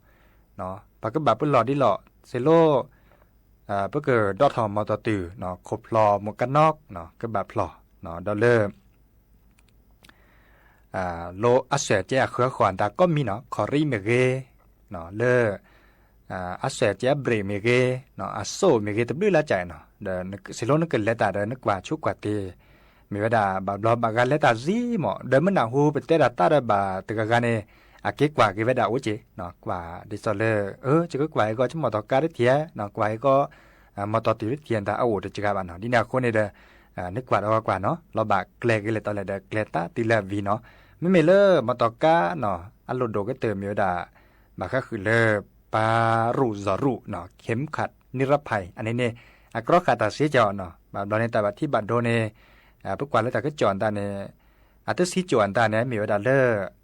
ပှၤကဘၣ်ပလီၢ်ဒ်လီၤ, စ့ၢ်လီၤ ပကဒီးထီၣ်မီၢ်တီၢ်တုၤ ခိၣ်ဖျီၣ်မူးကါနီၣ် ကဘၣ်ဖျီၣ်, ဒီးလၢ လၢအစဲးကဲအဃၢဃီၤအတၢ်ကိးမံၤနီၤ, ခီၣ်ရံၣ်မ့ၢ်ဂ့ၤ, လၢ အစဲးကဲအဘြ့ၣ်မ့ၢ်ဂ့ၤ, အစိၣ်မ့ၢ်ဂ့ၤ တဘျုးလၢကၠဲးနီၤ, ဒီးစ့ၢ်လီၤနကလဲၤတၢ်ဒီးနကွၢ်ဆူးကွၢ်တ့ၢ်, မ့ၢ်ဝဲဒၣ်ဘၣ်ဘျီဘၣ်ဂၤလဲၤတၢ်စ့ၢ်မး, ဒီးမုၢ်နၢ်ဟူပတဲတၢ်တၢ်ဒီးဘၣ်တဂၤဂၤန့ၣ် အက့ၤကွၢ်က့ၤဝဲဒၣ်အိၣ်က့ၤ, ကွၢ်ဒ်သိးလၢ ယကကွၢ်ဟဲကီးဆူမီၢ်တီၢ်ကါတထံၣ်, ကွၢ်ဟဲကီး မီၢ်တီၢ်တုၤတထံၣ်အတၢ်အအိၣ်တစှၤဘၣ်နီၤ, ဒ်န့ၣ်အဃိန့ၣ်ဒီး နကွၢ်ဒီးကွၢ်နီၤ, လီၤဘၣ်ကျဲၤက့ၤလဲၤတီၤလဲၣ်ဒီး ကျဲၤတၢ်တုၤလၢအဝံၤနီၤ, မ့မ့ၢ်လၢမီၢ်တီၢ်ကါနီၤ အလိၣ်ဒိၣ်ကတၢၢ်မ့ၢ်ဝဲဒၣ် ဘၣ်ဃးဃုာ်လၢ ပၤရူၢ်စီၤရူၢ်နီၤ, ခဲမခး နံရဖဲ အန့ၣ်န့ၣ် အကြီဃာ်တၢ်စ့ၢ်ကီးနီၤ, ဘၣ်ဘျီန့ၣ် တၢ်ဘၣ်ထံၣ်ဘၣ်ဒိန့ၣ် ပကွၢ်လၢတၢ်ကစီၣ်အတၢ်န့ၣ် အတဆံကၠိၣ်အတၢ်န့ၣ် မ့ၢ်ဝဲဒၣ်လၢ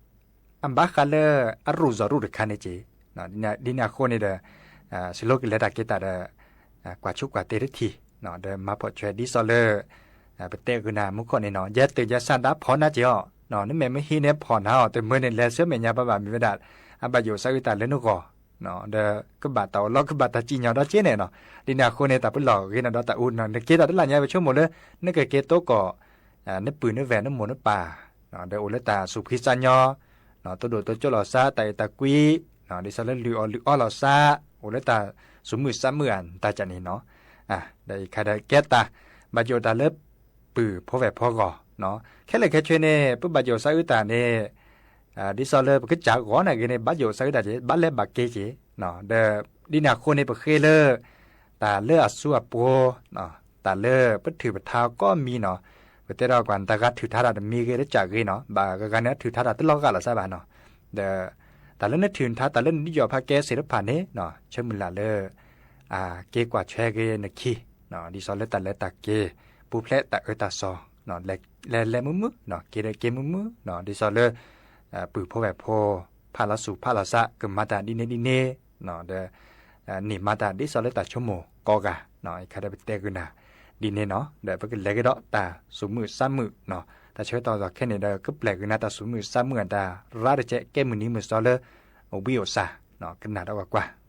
အဘၣ်ဃးလၢအရူၢ်စီၤရူၢ်တခါန့ၣ်က့ၤ, ဒ်န့ၣ်အဃိန့ၣ်ဒီး စ့ၢ်လီၤကလဲၤတၢ်က့ၤတၢ်ဒီး ကွၢ်ဆူးကွၢ်တ့ၢ်တထံၣ် ဒီးမၤဖီၣ်ဆွဲဒ်သိးလၢ ပတဲဂုာ်နၤမူခိၣ်န့ၣ်နီၤ, ယဲတုၤယဲဆၣ်ဒၣ်ဖီၣ်နၤက့ၤအီၤ, နမဲာ်မ့ၢ်ဟံးန့ၣ်ဖီၣ်နၤအီၤ, တမၢန့ၣ် လဲၤဆၢမဲာ်ညါပှၤဘၣ်မ့ၢ်ဝဲဒၣ် အဘၣ်ယိၣ်စးအုးတၢ်လၢနဂီၢ် ဒီးကဘၣ်တၢ်အိၣ်လီၤ ကဘၣ်တၢ်စံၣ်ညီၣ်ဒီးက့ၤန့ၣ်နီၤ, ဒ်န့ၣ်အဃိန့ၣ် တၢ်ပလီၢ်ဂ့ၤနီၤဒီးတၢ်အူနီၤ, နက့ၤတၢ်တလၢ်ညါ ပဆိကမိၣ်လၢ နကက့ၤတိကိး နပုၢ်နဝဲၢ်နမိၢ်နပၢ် ဒီးအိၣ်လၢတၢ်သူၣ်ဖှံသးညီ တဒိၣ်တကၠိၣ်လီၤသး တၢ်အဲၣ်တၢ်ကွံ ဒ်သိးလၢလုၢ်အီၣ်လုၢ်အီလီၤသး အိၣ်လၢတၢ်သူၣ်မုာ်သးမုာ်အတၢ်န့ၣ်နီၤ, ဒီးအံၤခါဒီးကဲတၢ်ဘၣ်ယိၣ်တၢ်လၢ ပုၢ်ဖိဝဲၢ်ဖိအဂီၢ်, ခဲလၢာ်ခဲဆ့န့ၣ် ပဘၣ်ယိၣ်စးအုးတၢ်န့ၣ် ဒ်သိးလၢပကစၢ်ဂီၢ်န့ၣ်ဂ့ၤန့ၣ် ဘၣ်ယိၣ်စးအုးတၢ်က့ၤ ဘၣ်လဲၤဘၣ်က့ၤက့ၤ, ဒီးဒ်န့ၣ်အဃိန့ၣ် ပဃ့လၢ တၢ်လၢအစိအပှိၤ တၢ်လၢပထုးပထါကိးမံၤနီၤ, ပတဲဒီးကွၢ် တၢ်ဂၤထုးထါတၢ်တမံၤဂ့ၤတစဲးဂ့ၤနီၤ, ဘၣ်ဂၤဂၤန့ၣ် ထုးထါတၢ်တလီၤဂာ်လီၤသးဘၣ်နီၤ, ဒီး တၢ်လၢနထုးထါ တၢ်လၢနဒုးယီၣ်ဖးကဲသ့ၣ်တဖၣ်န့ၣ် ဆၢမုၢ်လၢ်လၢ က့ၤကွၢ်ထွဲက့ၤနခံ ဒ်သိးလၢတၢ်လဲၤတၢ်က့ၤ ပူၤဖျဲးတၢ်အၢတၢ်သီ လဲၤလဲၤမုာ်မုာ် က့ၤဒီးက့ၤမုာ်မုာ် ဒ်သိးလၢ ပုၢ်ဖိဝဲၢ်ဖိ ဖးလီၤသူၣ်ဖးလီၤသး ကမၤတၢ်ဒ်န့ၣ်ဒ်န့ၣ် ဒီး န့ၢ်မၤတၢ်ဒ်သိးလၢတၢ်ဆိကမိၣ်ကိးဂၤ, အံၤခါဒီးပတဲဂုာ်နၤ ဒ်န့ၣ်နီၤ, ဒီးပကလဲၤက့ၤဒီးတၢ်သူၣ်မုာ်သးမုာ်, တၢ်ဆၢကတီၢ်စီၤခဲန့ၣ်ဒီး ကပျဲၢ်က့ၤနၤတၢ်သူၣ်မုာ်သးမုာ်အတၢ်ရၢတကဲး ကဲမုၢ်နံၤမုၢ်သီလၢ ဝံအိၣ်သး, ကနၣ်ဒီးကွၢ်ကွၢ်.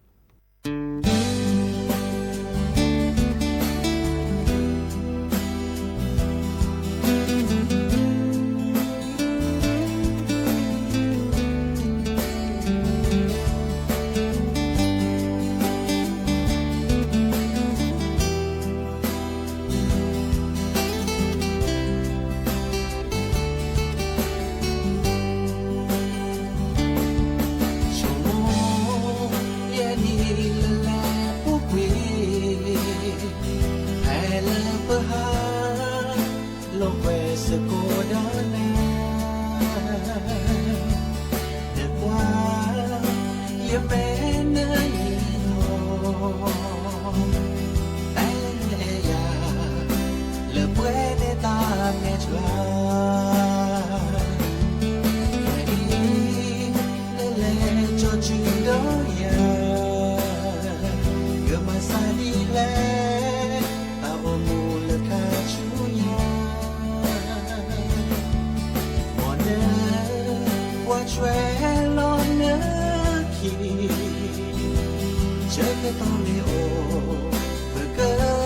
ဆၢကတီၢ်မ့ၢ်အိၣ် ပက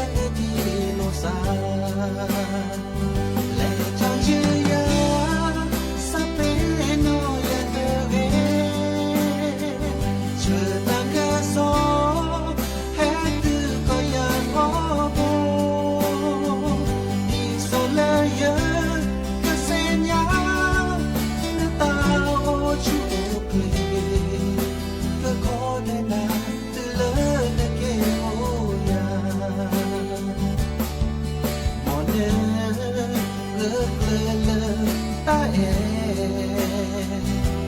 နုာ်လီၤသး, လဲၤကီဆူယၤ, ဆၢဖ့နီၢ်ယၤတဂ့ၤ, ဆၢတၢ်ကစီၣ် ဟဲတုၤကီၢ်ယၤထီဘိ, ဒ်သိးလၢယကသ့ၣ်ညါ နတၢ်အိၣ်ဆူၣ်အိၣ်ချ့, ကခီတဲနၤ တုၤလၢနက့ၤအိၣ်ယၤ, မ်နဂၢၢ်ကျၢၤလၢတၢ်အဲၣ်,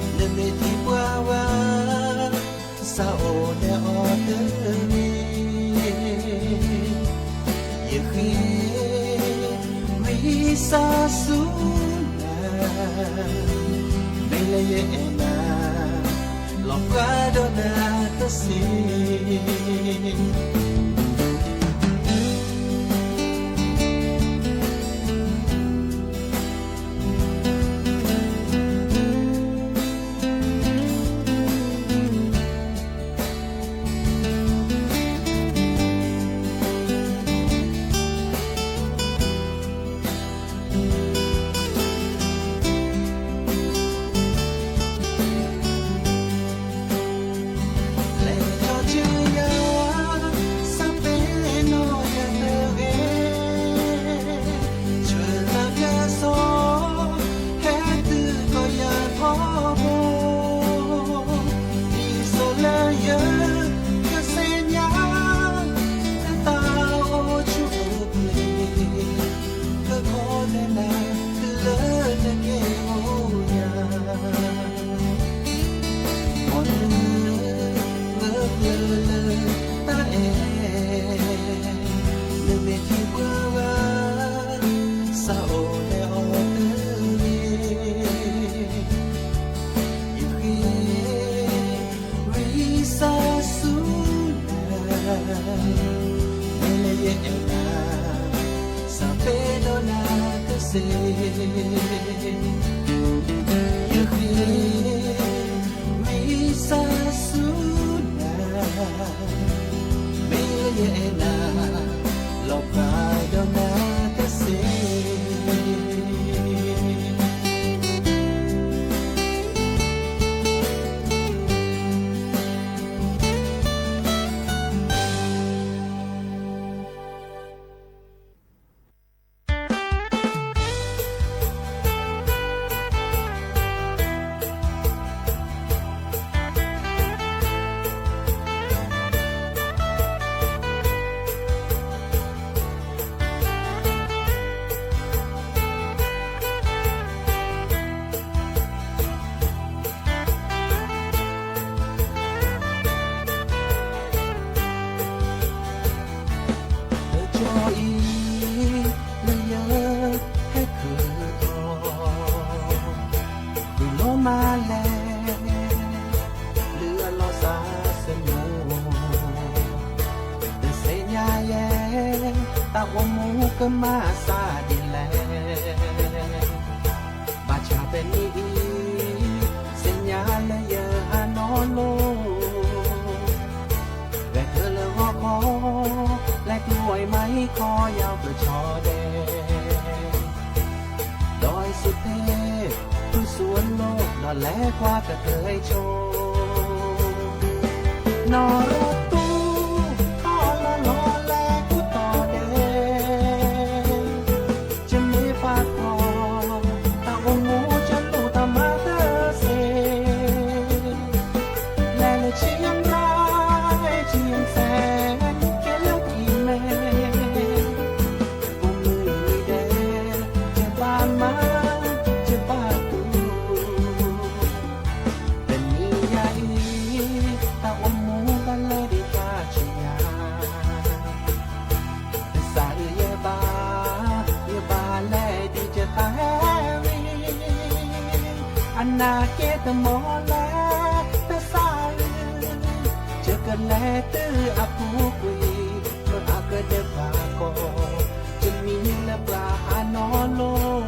နမ့ၢ်ထံၣ်ပှၤဘၣ် သးအိၣ်လၢအီၤတဂ့ၤ, ယဃ့ဝံသးစူၤနၤ, မ့ၢ်လၢယအဲၣ်နၤ လီၤပှၤဒီးနၤတသ့. လဲၤကီဆူယၤ, ဆၢဖ့နီၢ်ယၤတဂ့ၤ, ဆၢတၢ်ကစီၣ် ဟဲတုၤကီၢ်ယၤထီဘိ, ဒ်သိးလၢယကသ့ၣ်ညါ နတၢ်အိၣ်ဆူၣ်အိၣ်ချ့, ကခီတဲနၤ တုၤလၢနက့ၤအိၣ်ယၤ, မ်နဂၢၢ်ကျၢၤလၢတၢ်အဲၣ်, နမ့ၢ်ထံၣ်ပှၤဘၣ် သးအိၣ်လၢအီၤတဂ့ၤ, ယဃ့ဝံသးစူၤနၤ, မ့ၢ်လၢယအဲၣ်နၤ သးပ့ၤဒီးနၤတသ့, ယဃ့ဝံသးစူၤနၤ, မ့ၢ်လၢယအဲၣ်နၤ လီၤပှၤဒီးနၤတသ့. တကီအံၤ လၢယဟဲခုၣ်ထီၣ် ဃုာ်လီၤမးလဲၣ် လၢအလီၤစၢ်စနိ တသ့ၣ်ညါယဲ တၢ်အိၣ်မူကမၤအသးဒ်လဲၣ်. ဘၣ်ဆၣ်တနံၤအံၤ သ့ၣ်ညါလၢယဟးနီၢ်လိၤ ဂဲၤထၢၣ်လၢဂီၤခီ လဲၤတူၢ်အီၣ်မၤဟံၣ်ခီယၢ်ကဆီဒဲး ဒီးအံၤစူးတ့ၢ် ဖုစူအလိၣ် ဒီးလဲၤကွၢ်ကတၢၢ်အံၤဆိ နီၢ်ရိတူၢ် ထီၣ်လီၤလီၤလဲၤကူၣ်တီၤဒဲး ယမ့ၢ်ပာ်ထီၣ် တၢ်အိၣ်မူယလူၤတၢ်မၤတသ့ လဲၤလၢဆံယံၤရၢ် ဆံယံၤစဲး ကဲလၢအံၤမဲာ် ကိးမုၢ်နံၤဒဲး ယဘၣ်မၤ ယဘၣ်တူၢ် တနံၤညါအံၤ တၢ်အိၣ်မူဘၣ်လဲၤဒံးတၢ်ဆူညါ ကစၢ်အၢယဘၣ် ယဘၣ်လဲၤဒံးယတၢ်ဟဲဝံၤ အနၢ်က့တမီၢ်လၢ ကစၢ်အၢ ယကလဲၤတုၤအပူၤကွံာ် မ့ၢ်အကဒဲးဘၣ်ကီး ယမံၤလၢပှၤဟးနီၢ်လိၤ တ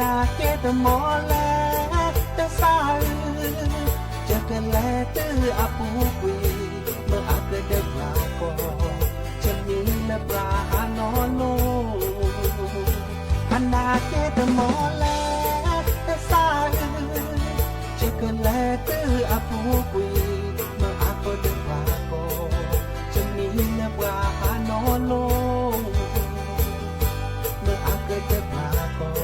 နာ်က့တမီၤလၢ တစၢ်ဧၢ, ယကလဲၤတုၤအပူၤကွံာ် မ့ၢ်အကဒဲးဘၣ်ကီး, ယမံလၢပှၤအနီၢ်လိၤ, အနာ်က့တမီၤလၢ တစၢ်ဧၢ, ယကလဲၤတုၤအပူၤကွံာ် မ့ၢ်အကဒဲးဘၣ်ကီး, ယမံလၢပှၤအနီၢ်လိၤ မ့ၢ်အကဒဲးဘၣ်ကီး,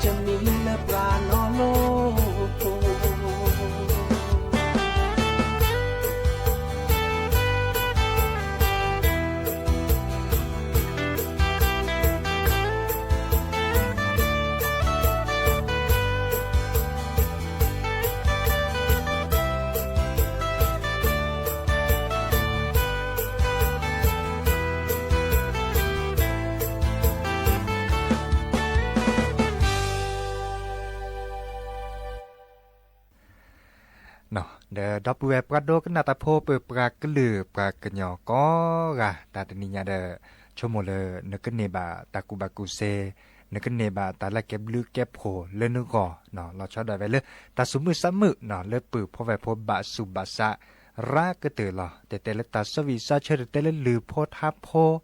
ယမံလၢပှၤနီၢ်လိၤ ဒီးဒီပုၢ်ဝဲၢ်ပှၤဒိကနၣ်တၢ်ဖိ ပပှၤကလုာ်ပှၤကညီကိးဂၤ တၢ်တနံၤညါဒီး ဆိကမိၣ်လၢ နကန့ၢ်ဘၣ်တၢ်ကူၣ်ဘၣ်ကူၣ်သ့, နကန့ၢ်ဘၣ်တၢ်လၢကဲဘျုးကဲဖှိၣ်လၢနဂီၢ်, လီၤဆီဒၣ်ဝဲလၢ တၢ်သူၣ်မုာ်သးမုာ် လၢပုၢ်ဖိဝဲၢ်ဖိဘၣ်ဆူးဘၣ်ဆါ ရၤကတၢၢ်လီၤ. တတဲလၢတၢ်ဆၢဝံၣ်ဆၢဆၢ တတဲလၢလုၢ်ဖိထါဖိ ဒ်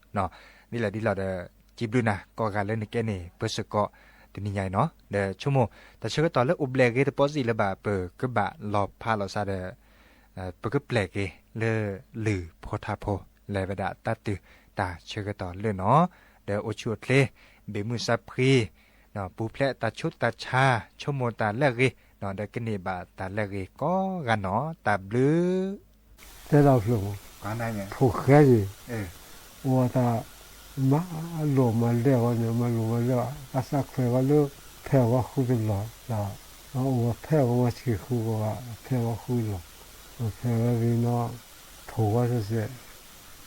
လဲၣ်ဒ်လဲၣ်ဒီး စံးဘျုးနၤကိးဂၤလၢနကဲန့ၣ် ပၢဆၢကီး တနံၤညါအံၤနီၤ. ဒီးဆိကမိၣ် တၢ်ဆၢကတီၢ်လၢအိၣ်ဘျဲၣ်ဂ့ၤတပီစံးလၢၤဘၣ် ပကဘၣ်လီၤဖးလီၤစးဒီး ပကပျဲၢ်က့ၤလၢလုၢ်ဖိထါဖိ လဲၤဝဲဒၣ်တၢ်တုၤတၢ်ဆၢကတီၢ်လၢနီၤ, ဒီးအိၣ်ဆူၣ်အိၣ်ချ့ ဘၣ်မုာ်စၢ်ဖှံ ပူၤဖျဲးတၢ်ဆူးတၢ်ဆါ ဆိကမိၣ်တၢ်လၢအဂ့ၤ ဒီးကန့ၢ်ဘၣ်တၢ်လၢအဂ့ၤကိးဂၤနီၤ တၢ်ဘျုး တဲတၢ်ဖျၢၣ်မး, ဖိၣ်ဃဲက့ၤ, အိၣ်တၢ် မၤလိာ်မၤလဲၢ်အီၤန့ၣ် မၤလိာ်မၤလဲၢ်အီၤ အသးခွဲးဝဲလၢ ဖဲအဝဲဃုတလီၢ်, အိၣ်ဝဲဖဲအဝဲဆံးဃုကီးဂၤ ဖဲအဝဲဃုလီၢ်, ဖဲဝဲဝံၤနီၤ ထိၣ်ဝဲစဲးစဲး,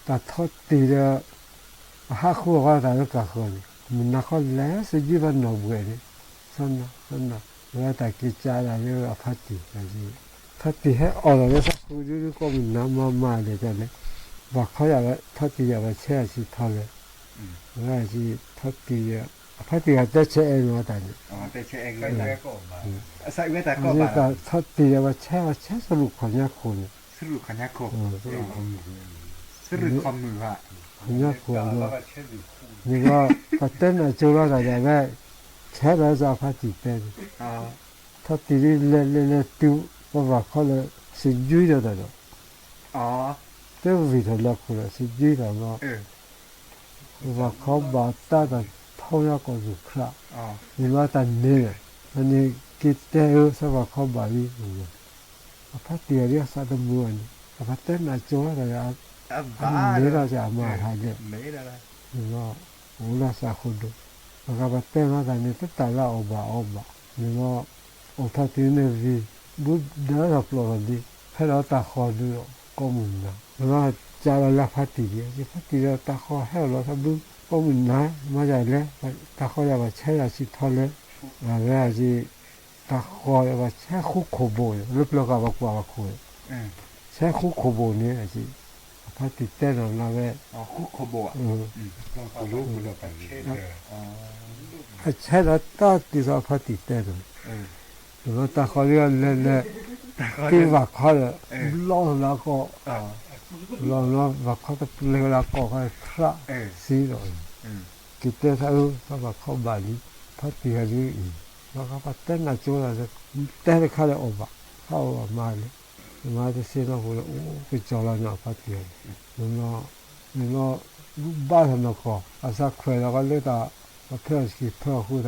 တၢ်ထီၣ်တံၢ်ဒီး အဟးဃုအီၣ်ဝဲတၢ်လၢကၢ်ဃၢၤန့ၣ် မုၢ်နၤခီလဲၤစ့ၢ်ကီးဘၣ်နီၢ်ဘှဲးန့ၣ်, ဆီနၢ်ဆီနၢ် ဝဲတၢ်က့ၤကးဒၣ်လၢအဖါတံၢ်, ဖါတံၢ်ဟဲအီၣ်တၢ်လၢသးဃုဒုဒုကိးမုၢ်နၤမၤမၤလဲၣ်တၢ်လဲၣ်, ဘၣ်ခီယၤဝဲ ထီၣ်တံၢ်ယၤဝဲဆဲးအဆံးထီလဲၣ်, ဝဲထီၣ်တံၢ် အဖါတံၢ်ဂၤတဲဆဲးအဲၣ်န့ၣ်ဝဲတၢ်န့ၣ်, ထီၣ်တံၢ်ယၤဝဲဆဲးဝဲဆဲးသရူးခီၣ်ညါခိၣ်န့ၣ်, ခီၣ်ညါခိၣ်, န့ၣ်ဒီး ပတဲနၢ်ကၠိလီၤတၢ်ဒၣ်ဝဲ, ဆဲးဒီးစ့ၢ်အဖါတံၢ်တဲန့ၣ်, ထီၣ်တံၢ်ဒ်လဲၣ်လဲၣ်လဲၣ်တုၤ ပဘၣ်ခီလၢ စံးယွံဒီးတၢ်ဒီး တဝံၣ်ထီၣ်လၢခိၣ်ဒီး စံးယွံထီၣ်လီၤ, ပဘၣ်ခီဘၣ်တၢ်တၢ်ထီယါကီၢ်သူၣ်ခရၣ်, န့ၣ်လီၤတၢ်န့ၣ်, အန့ၣ်က့ၤတဲဧၢ သးဘၣ်ခီဘၣ်လံ, အဖါတံၢ်အဒ်အသးတမုာ်ဘၣ်န့ၣ် အပတဲနၢ်ကၠိလီၤတၢ်ဒီး အန့ၣ်လီၤစ့ၢ်အမၤဟးဒဲး, န့ၣ်လီၤ အိၣ်လၢသးဃိဒိၣ်, ပကပတဲလီၤတၢ်န့ၣ် တတၢ်လၢအီၣ်ဘၣ်အီဘၣ်, န့ၣ်လီၤ အိၣ်ထီၣ်တုၤန့ၣ်ဝံၤ ဘုဒၢထီၣ်ပျီၢ်ထီၣ်လံ, ဖဲလီၤတၢ်ဃီၤဒုးဒီး ကိးမုၢ်နၤ, န့ၣ်လီၤ ကးလီၤလၢဖါတံၢ်ဒံး, ဖါတံၢ်ဒီးတၢ်ဃီၤဟဲအိၣ်လီၤသးဘု ကိးမုၢ်နၤ, မၤယၤလဲၣ်, တၢ်ဃီၤယၤဘၣ်ဆဲးယၤဆံးထီလဲၣ်, အဝဲအံၤ တၢ်ဃီၤယၤဘၣ်ဆဲးဃူခိၣ်ဘိၣ်န့ၣ် လၢပျၢၤဃာ်ဘၣ်ကွၢ်ဘၣ်ခိၣ်န့ၣ်, ဆဲးဃူခိၣ်ဘိၣ်န့ၣ် အဖါတံၢ်တဲနီၤလၢဝဲ, အဆဲးဒီးတၢ်တုၤသိးအဖါတံၢ်တဲနီၤ, တၢ်ဃီၤဒ်အလဲၤလဲၤတုၤဘၣ်ခီဒီး ဘျီလၢအကီၢ်, ဘျီလၢဘၣ်ခီတပျဲလၢအကီၢ်ခီသရၣ်စံးဒီး, က့ၤတဲသးအၢ သးဘၣ်ခီဘၣ်လံ, ဖါတံၢ်ဂၤဒ်အံၤ, ဘၣ်ဃးပှၤတဲနၢ်ကၠိလီၤ, တဲတခါဒီးအီၣ်ဘၣ်, ဟးအီၣ်ဘၣ်မၤလဲၣ်, မၤတသ့နီၢ်ပူၤလၢအိၣ်ကစီၤလီၤန့ၣ်အဖါတံၢ်ဂၤန့ၣ်, န့ၣ်လီၤ ဘၣ်ထီၣ်နီၢ်ကီၢ် အသးခွဲးလီၤကီးလၢတၢ် ပဖဲအီၣ်ဆံးဖဲအီၣ်ဃုာ်ဒီး,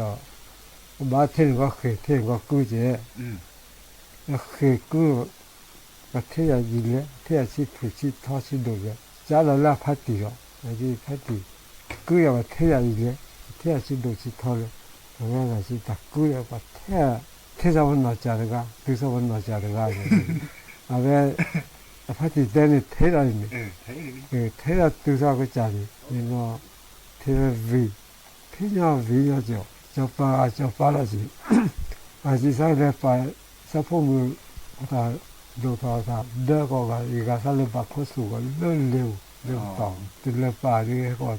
ကဘၣ်ထဲန့ၣ်ကီးဃ့ၢ် ထဲန့ၣ်ကီးကုၢ်ကဲ, ဃ့ၢ်ကုၢ်, ပထဲယၤဒ်လဲၣ် ထဲယၤဆံးထူၣ်ဆံးထီဆံးဒိၣ်လဲၣ် ကးလီၤလၢအဖါတံၢ်ဒီး, ဖါတံၢ်, ကုၢ်ယၤပထဲယၤဒ်လဲၣ် ထဲယၤဆံးဒိၣ်ဆံးထီလဲၣ်, အဝဲဒၣ်စံးတၢ်ကုၢ်ယၤပထဲ, ထဲသးပနီၢ်ကၢ်တဂၤ တုၤသးပနီၢ်ကၢ်တဂၤန့ၣ်, အဝဲ အဖါတံၢ်တဲန့ၣ်ထဲလီၤန့ၣ်, ထဲလီၤတုၤသးကစၢ်န့ၣ်, န့ၣ်လီၤ, ထဲလီၤဝံၤ, ဖဲညါဝံၤညါကီး ကၠီၤပၤဂၤကၠီၤပၤလီၤစံး, အစံးသးလဲၤပာ် သးဖိမုၣ် အတၢ်ဒိၣ်ထီၣ်အတၢ်ဒၢကီးဂၤ ယဂၤသးလဲၤပာ်ခိၣ်သူၣ်ဂီၤလၢလဲၤဧိၤ လၢပတီၢ်, တလဲၤပာ်ဒ်ဟဲကီးတၢ်ကဒၢ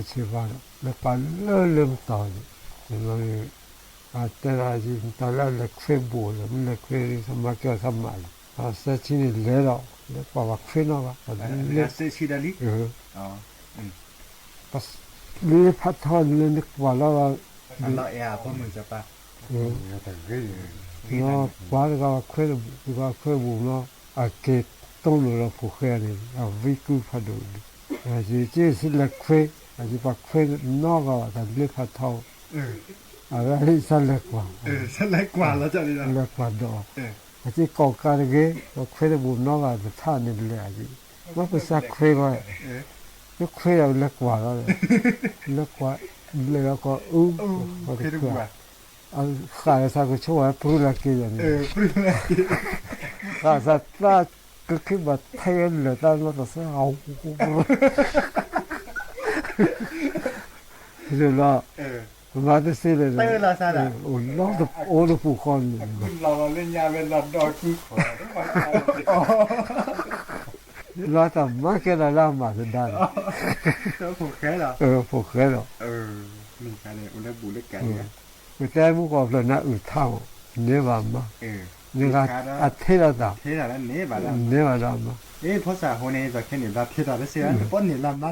ဆ့ဘါဒီး လဲၤပာ်လၢလဲၤပတီၢ်န့ၣ်, န့ၣ်လီၤ အတဲဒၣ်ယတၢ်လၢအလဲၤခွဲဘူးလၢ မ့ၢ်လဲၤခွဲ မၤကဲအီၤဆၢမးလံ, အစဲးဆံန့ၣ်လဲၤဒီး လဲၤကွၢ်ဘၣ်ခွဲနီတဂၤ, လၢဖးထီန့ၣ်လၢနကွၢ်လီၤ, ကွၢ်တဂၤဘၣ်ခွဲဘူးတဂၤခွဲဘူးနီၤ, အက့ၤတိၢ်လိာ်လီၤဖိၣ်ဃဲန့ၣ် အဝံကုဖးဒိၣ်လံ, ယက့ၤဆူလဲၤခွဲ, ယပှၤခွဲနီတဂၤဘၣ် တၢ်ဘျ့ဖးထီ, အဝဲဒၣ်စးလဲၤကွၢ်, လဲၤကွၢ်ဒီး, အက့ၤကိးကးတဂ့ၤ, ပှၤခွဲတဘူးနီတဂၤတထါန့ၣ်လဲၤ, မ့ၢ်ပစးခွဲဂီၢ်, မ့ၢ်ခွဲဒီးလဲၤကွၢ်လီၤ, လဲၤကွၢ်, လဲၤလီၤကီးအူ, ဃၣ်လီၤစးကဆိဝဲပြူလၢက့ၤယၤန့ၣ်, ဃၣ်စးသး ကခ့ဘၣ်ထဲလၢာ်တၢ်လီၢ်တၢ်စဲး, လီၤ, မၤတစ့လၢာ်, အိၣ်လီၤတပူၤဃီန့ၣ်, လီၤတၢ်မၤကဲဒၣ်လၢအမၤသဒါန့ၣ်, ဖိၣ်ဃဲဒီး ပတဲမုၢ်ကီၢ်ဖျၢၣ်န့ၣ်အုၣ်ထါမး, န့ၢ်ဘၣ်မါ, န့ၢ်ဂၤအထ့လီၤသး, န့ၢ်ဘၣ်ဒၣ်မါ, ဖီစၢ်ဟိန့ၣ် သီခဲန့ၣ် ဘၣ်ထ့ထီၣ်တစ့ တပီၢ်န့ၢ်လၢမါ,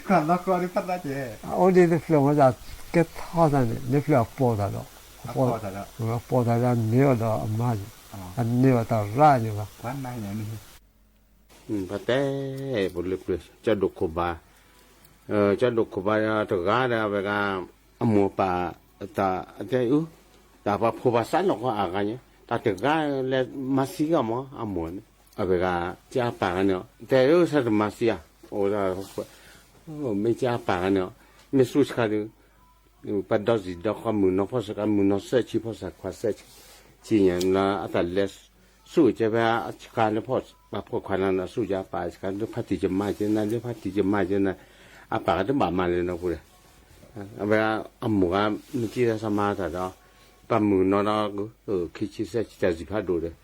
ကွၢ်လီၤဃီဒ်ဖးသးကဲ, အအိၣ်ဒ်တဖျၢၣ်မ့ၢ်သးကဲထီၣ်သးန့ၣ် န့ၢ်ဖျၢၣ်အပိာ်သးဒီး, အပိာ်သးဒၣ်န့ၢ်အီၤဒီးအမါ, အန့ၢ်အီၤတၢ်ရၣ်န့ၣ်ဘၣ် ပတဲ, ပလၢပျၢၤ ကၠီၣ်ဒိၣ်ခိၣ်ဘါ, ကၠီၣ်ဒိၣ်ခိၣ်ဘါတဂၤဒီးဝဲဂၤ, အမိၢ်ပၢ်, တၢ်တဲအု, တၢ်ပှၤဖိဘၣ်စးလီၤကီးအဂၤညါ, တၢ်တဂၤလၢမၤစံဂီၢ်မး အမိၢ်န့ၣ်, အဝဲဂၤ, ကၢ်အပၢ်ဂၤန့ၣ်, တဲအု ဆၢတမၤစံဧါ, အိၣ်, မ့ၢ်ကၢ်အပၢ်ဂၤန့ၣ်, မ့ၢ်ဆူၣ်ဆှါဒီး ပှၤဒီစံၣ်ဒီခီမုၢ်နီၤဖီၣ်စခါ မုၢ်နီၤစဲးဆံဖီၣ်စၢ်ခွါစဲးဆံ, ဆံညါလၢအတၢ်လဲၤဆူၣ်ကဲဖဲအဆှါလၢဖီၣ်, ပှၤဖီၣ်ခွါန့ၣ် ဆူၣ်ကဲပၢ်ဆှါ လၢဖါတံၢ်ကမါကဲနၤ လၢဖါတံၢ်ကမါကဲနၤ, အပၢ်ကတဘၣ်မၤလဲၤနီတပူၤဒီး, အဝဲအမိၢ်ဂၤ နစံၣ်တၢ်ဆၢမၤတၢ်ဒီး, ပှၤမုၢ်နီၤဒီး, ခံဆံစဲးဆံတၢ်စံၣ်ဖးဒိၣ်ဒီး,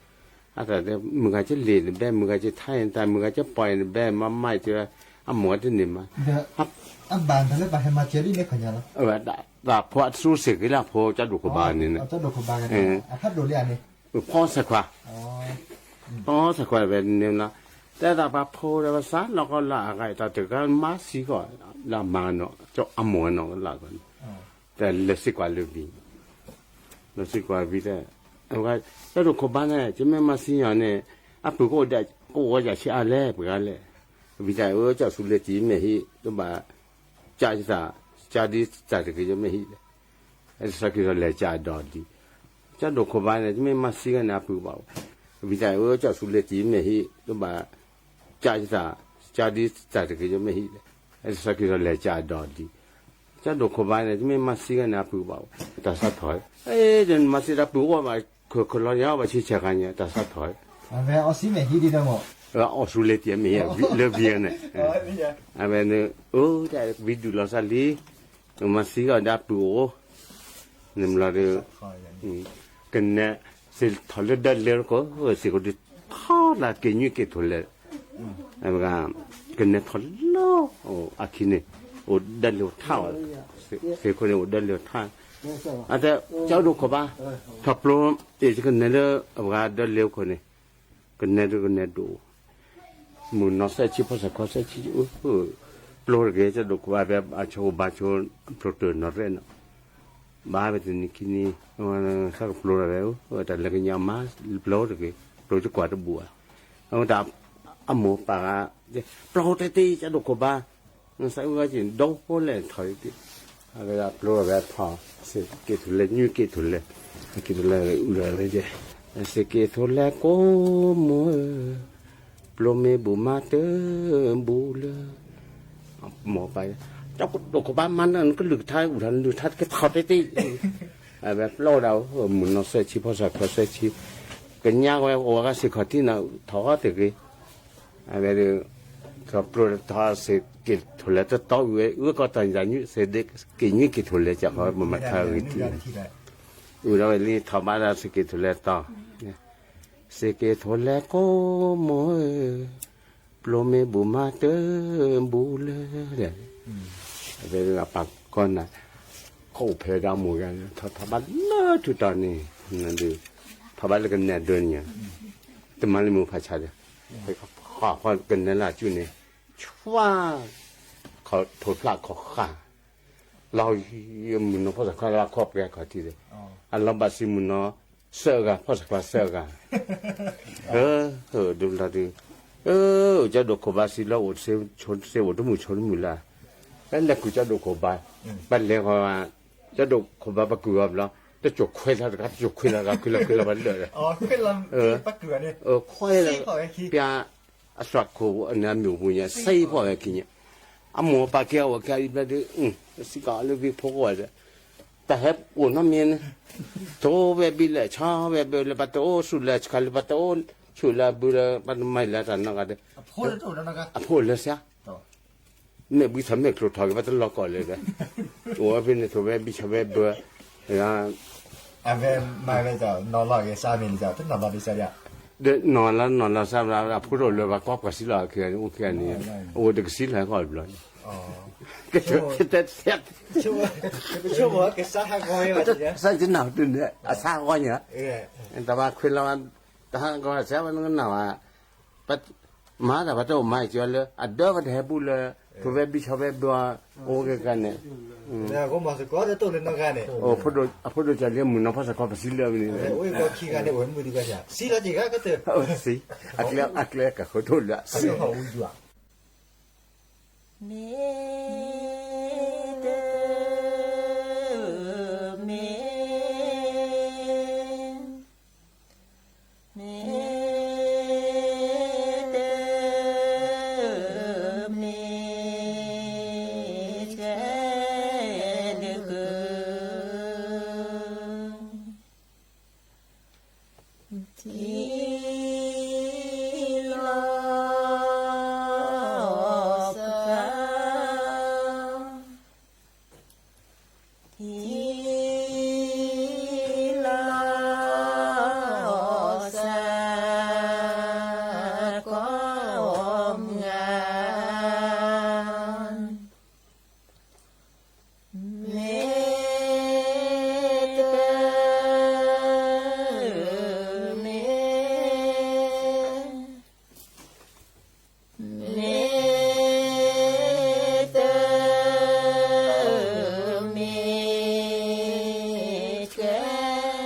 အတၢ်မုၢ်ဂၤကလ့ၣ်နဘဲ မုၢ်ဂၤကထါနတၢ် မုၢ်ဂၤကပီၢ်နဘဲ မၤမၤကဲ, အမိၢ်ဂၤတန့ၢ်မၤ, အဘၣ်တၢ်လၢပှၤဟဲမၤစၢၤဒ်န့ၣ်ခီညါလီၤ, တၢ်ဖိအသူစ့ၢ်ကီးလၢအဖိကၠီၣ်ဒိၣ်ခိၣ်ဘါန့ၣ်, ဖီၣ်စၢ်ခွါ, ဖီၣ်စၢ်ခွါဝဲန့ၣ်လီၤ, တဲဒၣ်ပှၤဖိဒီးပှၤစးလီၤကီးလၢအဂၤ တၢ်တဂၤမၤစံဂီၢ်, လၢအမၤနီၤ အမိၢ်နီၤလၢ, တၢ်လဲၤစ့ၢ်ကီးလၢဝံၤ, လဲၤစ့ၢ်ကီးဝံၤတဲ, ကၠီၣ်ဒိၣ်ခိၣ်ဘါန့ၣ် ကမ့ၢ်မၤစံယီၤန့ၣ်, အပုၢ်ကအိၣ်ဒၣ် ကအိၣ်ဝဲဒၣ်ဆံးအါလဲၣ် ပှၤဂၤလဲၣ်, ဝံၤတၢ်အၢ ကၠီၣ်ဆူလဲၤတံၢ်မ့ၢ်ဟံၣ် တဘၣ်, ကၢ်ယသး, ကၢ်ဒ်တၢ်တဂ့ၤယမ့ၢ်ဟံၣ်လဲၣ်, တၢ်ဆၢက့ၤထီၣ်လဲၤကၢ်ဒီးဒ်, ကၠီၣ်ဒိၣ်ခိၣ်ဘါန့ၣ် ကမ့ၢ်မၤစံဂီၢ်န့ၣ် အပုၢ်ကဘၣ်, ဝံၤတၢ်အၢ ကၠီၣ်ဆူလဲၤတံၢ်မ့ၢ်ဟံၣ် တဘၣ်, ကၢ်ယသး, ကၢ်ဒ်တၢ်တဂ့ၤယမ့ၢ်ဟံၣ်လဲၣ်, တၢ်ဆၢက့ၤထီၣ်လဲၤကၢ်ဒီးဒ် ကၠီၣ်ဒိၣ်ခိၣ်ဘါန့ၣ် တမ့ၢ်မၤစံဂီၢ်န့ၣ် အပုၢ်ကဘၣ်, တၢ်စးထီၣ်, မၤစံတၢ်ပုၢ်အိၣ်ဘၣ်, ခိၣ်လီၤညါဘၣ်ဆံဆဲးခါန့ၣ် တၢ်စးထီၣ်, အီၣ်ဆူလဲၤတံၢ်မ့ၢ်ဟံၣ် လၢဝံၤန့ၣ်, အဝဲန့ၣ် အိၣ်ဒၣ်ဝံဒုၣ်လီၤစၢ်လံ, မၤစံဂီၢ်ဒီးအပုၢ်အိၣ်, န့ၣ်ဘျီဒီး, ကနဲ, စ့ထီၣ်လၢဒၢလၢကီၢ်, စ့ကီးဒုးထီၣ်လၢက့ၤညွံးက့ၤထိၣ်လဲၣ်, အဝဲ, ကနဲထီၣ်လၢ, အခံန့ၣ်, အိၣ်ဒၢလၢထါ, စ့ခိၣ်န့ၣ်အိၣ်ဒၢလၢထါ, အတဲ, ကၠီၣ်ဒိၣ်ခိၣ်ဘါ, ထီၣ်ပျိ, ယကနဲလၢအဝဲဒၢလၢခိၣ်န့ၣ်, ကနဲဒုးကနဲဒိၣ် မုၢ်နီၤစဲးဆံဖီၣ်စၢ်ခီစဲးဆံ, ပျိတဂ့ၤ ကၠီၣ်ဒိၣ်ခိၣ်ဘါဖဲအဆိကဘါဆိ, ပျိတၢ်နီၣ်ရဲၣ်နီၤ, ဘၣ်ဝဲတနံၤခံနံၤ, ဆၢကပျိတၢ်ဝဲ, တၢ်လၢကညီမါ, ပျိတဂ့ၤ, ပျိတကွၢ်တဘူၣ်ဧါ, အဝဲတၢ်, အမိၢ်ပၢ်ဂၤ, ပျိတ့ၢ်တ့ၢ် ကၠီၣ်ဒိၣ်ခိၣ်ဘါ, စးအုၣ်ဝဲက့ၤဒိဖိလဲၣ်ထီၣ်, အဝဲဒၣ်ပျိဝဲထီၣ်, စ့က့ၤထိၣ်လဲၣ်ညွံးက့ၤထိၣ်လဲၣ်, က့ၤထိၣ်လဲၣ်အုၣ်လီၤဝဲ, စ့က့ၤထိၣ်လဲၣ်ကိးမူၢ်ဧၢ, ပျိမ့ၢ်ဘူးမါတဘူးလၢ, မိၢ်ပၢ်, ကၠီၣ်ဒိၣ်ခိၣ်ဘါမါန့ၣ် နကလုၢ်ကထါအုၣ်ထီၣ် နလုၢ်ထါတကဲထီၣ်တ့ၢ်တ့ၢ်, အဝဲပျိဒၣ်, မုၢ်နီၤစဲးဆံဖီၣ်စၢ်ခီစဲးဆံ, ကညါဝဲအိၣ်ဝဲကစ့ၢ်ခီၣ်ထံးန့ၣ် ထီၣ်တဂ့ၤ, အဝဲဒၣ်, ထီၣ်ပျိထီၣ်စ့က့ၤထိၣ်လဲၣ်တတီၤအုၣ်ဝဲ အုၣ်ကီၢ်တၢ်ညၣ်ညွံး စ့က့ၤညွံးက့ၤထိၣ်လဲၣ် ကၠီၣ်ဃီမၤမၤထါဂ့ၤထံၣ်, အုၣ်ဒၣ်ဝဲလံထီၣ်ဘၣ်ဒၣ်စ့က့ၤထိၣ်လဲၣ်တီၤ, စ့က့ၤထိၣ်လဲၣ်ကိးမူၢ်ဧၢ, ပျိမ့ၢ်ဘူးမါတဘူးလၢ, အဝဲဒၣ်ပာ်ကီနၤ, ခီၣ်အိၣ်ဖဲဒၣ်မိၢ်ဂၤန့ၣ် ထီၣ်ထီၣ်ဘၣ်လၢထူးတီၤန့ၣ်, ထီၣ်ဘၣ်လၢကနဲဒၢန့ၣ်, တမၤလၢမုၢ်ဖးဆါဒီး, ဃီၤဃီၤကနဲလၢအစုန့ၣ်, ဆွါ, ထိၣ်ဖျးခီၣ်ဃၢ်, လီၤ, မုၢ်နီၤဖီၣ်စးခီလၢအခီၣ်ပှဲၤခီၣ်ထံးဒီး, အလီၤဘၣ်စံးမုၢ်နီၤ, စၢအဂၤ ဖီၣ်စးခီစၢအဂၤ, ဒုးလီၤဒုး, ကၠီဒိၣ်ခိၣ်ဘါစံးလၢအိၣ်စ့အိၣ်တမုာ်ဆိတမုာ်လၢ, လဲၤကူၣ်ကၠီဒိၣ်ခိၣ်ဘါ, ပလဲၤဃီၤ, ကၠီဒိၣ်ခိၣ်ဘါပကူၣ်အီၤဘျီ, တစိၣ်ခွဲးလီၤတဂၤ တစိၣ်ခွဲးလီၤတဂၤ ခွဲးလီၤခွဲးလီၤပှၤလၢာ်ဒီး, ခွဲးလီၤ, ပၢ်, အသွၣ်ခိၣ်န့ၣ်အမ့ၢ်အိၣ်ပူၤညါ စ့ဖီၣ်ဝဲခံညါ, အမိၢ်ပၢ်ကဲအဝဲကဲအံၤဘျီဒုး, စံးကီးလၢဝံဖိကီၢ်ဝဲဒီး, တၢ်ဟဲအိၣ်နီတမံၤန့ၣ်, ထိၣ်ဝဲဘံလၢ ဆီဝဲဘၢလၢ ပတအိၣ်ဆူၣ်လၢဆှါလၢ ပတအိၣ်ဆူၣ်လၢအဘုလၢ ပတမၤလၢတၢ်နီတဂၤဒီး, အဖိလၢစ့, မ့ၢ်ဘှံးထီၣ်မ့ၢ်ကျိၤထီၣ်က့ၤ ပတလီၤကီၢ်လၢၤဒီး, အိၣ်ဝဲဖဲန့ၣ် ထိၣ်ဝဲဘံဆီၣ်ဝဲဘၢ, အဝဲမၤဝဲ, နီၢ်လီၤက့ၤစါမ့ၢ်န့ၣ် တနီၢ်လီၤဒ်စါဒီး, ဒီးနီၢ်လီၤနီၢ်လီၤစါ အဖိတအိၣ်လၢၤဘၣ် ကွၢ်ပှၤစံးလီၤ အိၣ်တကစံးလီၤဟဲကီၢ်တဘျီန့ၣ်, ကစါဟဲကီၢ်, ကစါတနၢ်ဟူတုၤန့ၣ် အစါဟဲကီၢ်ညါ, တဘၣ်ခွဲးလီၤ, တဟးကီၢ်စါဝဲနကနၣ်ဝဲ, မၤတၢ်ပတအိၣ်မၤကၢလၢ အဒၢပတဟဲဘူးလၢ, ထိၣ်ဝဲဘံဆီၣ်ဝဲဘၢ, အိၣ်ကဲကန့ၣ်, အဖိဒိၣ်ကၢ်လံမုၢ်နီၤဖီၣ်စးခီပစံးလၢဝဲန့ၣ်, အကျဲကဃၢၤဒိၣ်လၢအစံး, မ့ၢ်တမ့ၢ်, မ့ၢ်တမ့ၢ်ကဲဒုးက ထံလီၤစှၤ, ထံလီၤစှၤ, ကီၢ်မုၢ်ဧၢ, မ့ၢ်တမ့ၢ်, မ့ၢ်တမ့ၢ်ကဲဒုးက ထံလီၤစှၤ, ထံလီၤစှၤ, ကီၢ်မုၢ်ဧၢ, မ့ၢ်တမ့ၢ်, မ့ၢ်တမ့ၢ်ကဲ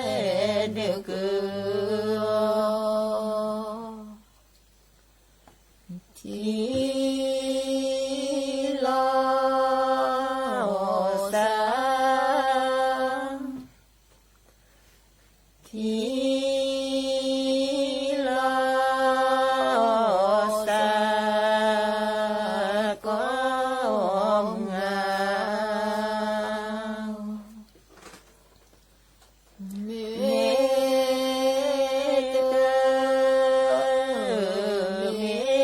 ဒုးက ဆီ,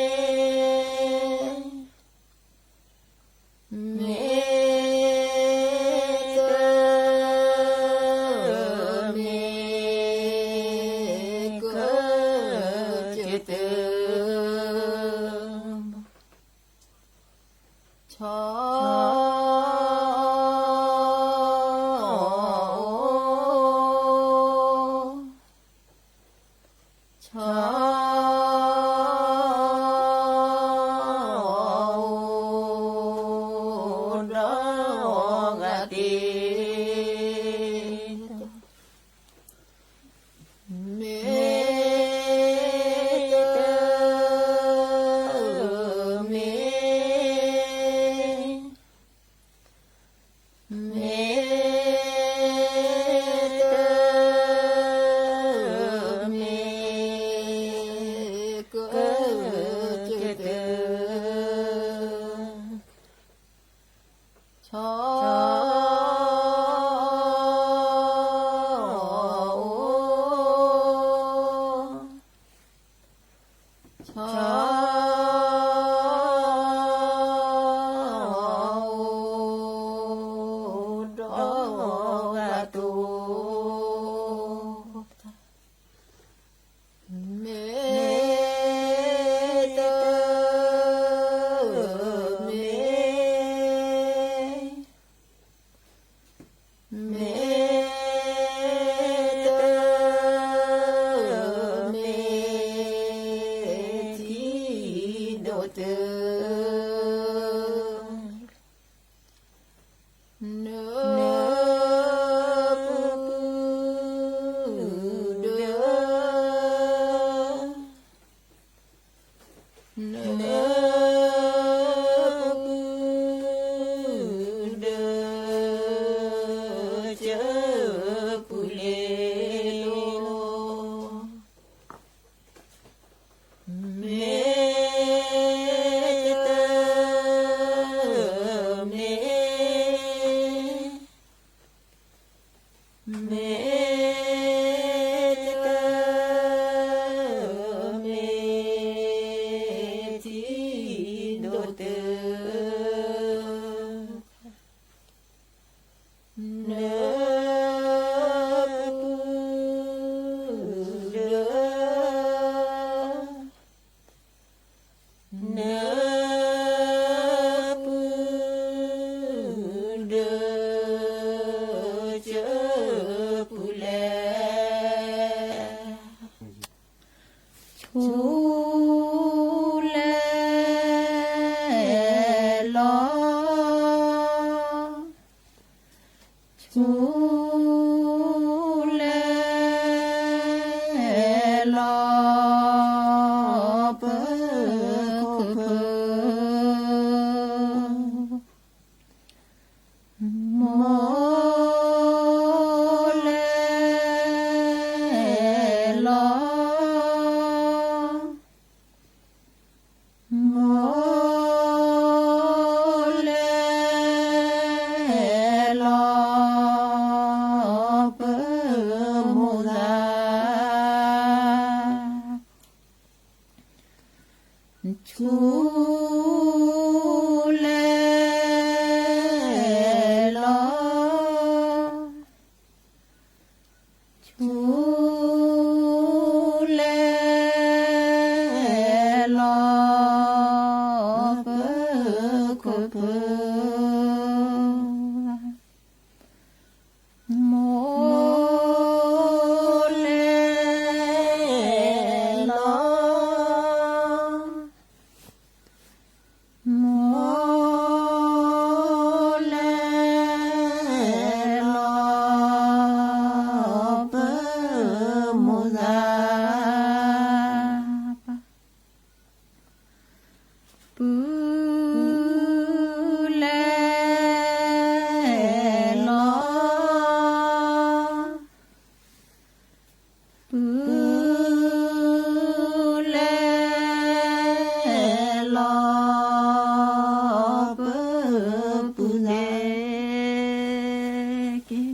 ဆီအိၣ်ဒီးဂၤတ့ၢ်, မ့ၢ်တမ့ၢ်, မ့ၢ်တမ့ၢ်ကဲဒုးက ဆီအိၣ်, ဆီအိၣ် မ့ၢ်တၢ် မ့ၢ်ထံဒီးတၢ် နၢပူၤဒီး နၢပူၤဒီး ကၢပူၤလဲၤလီၤ. မ့ၢ်တၢ် မ့ၢ် မ့ၢ်တၢ် မ့ၢ်ထံဒီးတၢ် နၢပူၤဒီး နၢပူၤဒီး ကၢပူၤလဲၤ ဆူလဲၤလီၤ ဆူလဲၤလီၤ ပခိၣ်ဖၢ မိၢ်လဲၤလီၤ မိၢ်လဲၤလီၤ ပမိၢ်သး ဆူ လဲၤလီၤ ဆူ လဲၤလီၤ ပခိၣ်ဖၢ မိၢ်လဲၤလီၤ မိၢ်လဲၤလီၤ ပမိၢ်သး ပုၢ်လဲၤလီၤ ပုၢ်လဲၤလီၤ ပပုၢ်သး က့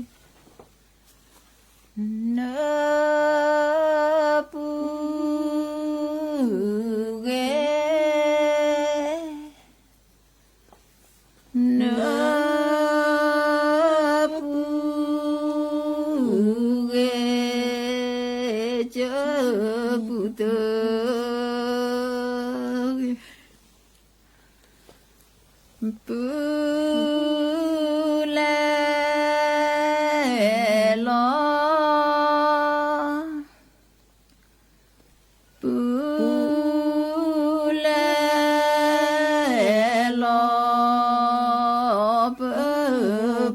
နၢပူၤဂဲၤ နၢပူၤဂဲၤ ကၢပူၤတၢ် ပုၢ်လဲၤလီၤ ပုၢ်လဲၤလီၤ ပ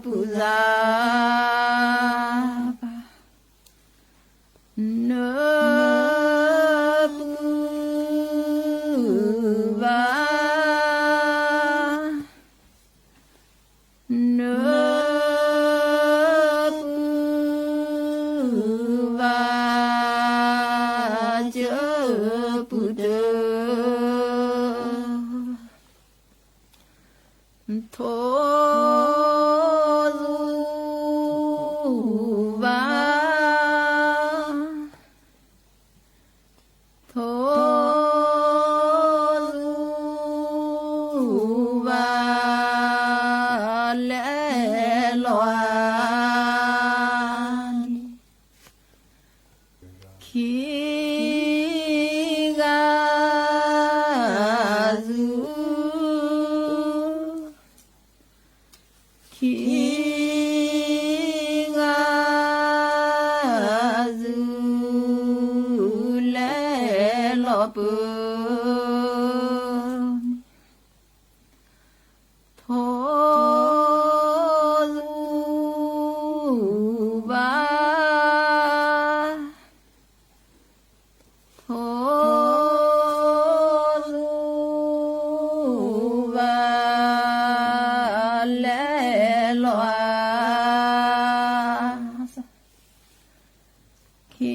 ပုၢ်သး နၢပူၤဘၣ် နၢပူၤဘၣ် ကၢပူၤတၢ် ထိသူဘၣ် ထိသူဘၣ် လဲၤလီၤ ခံဂၤသူ ခံ လီၤဧါ, ခံ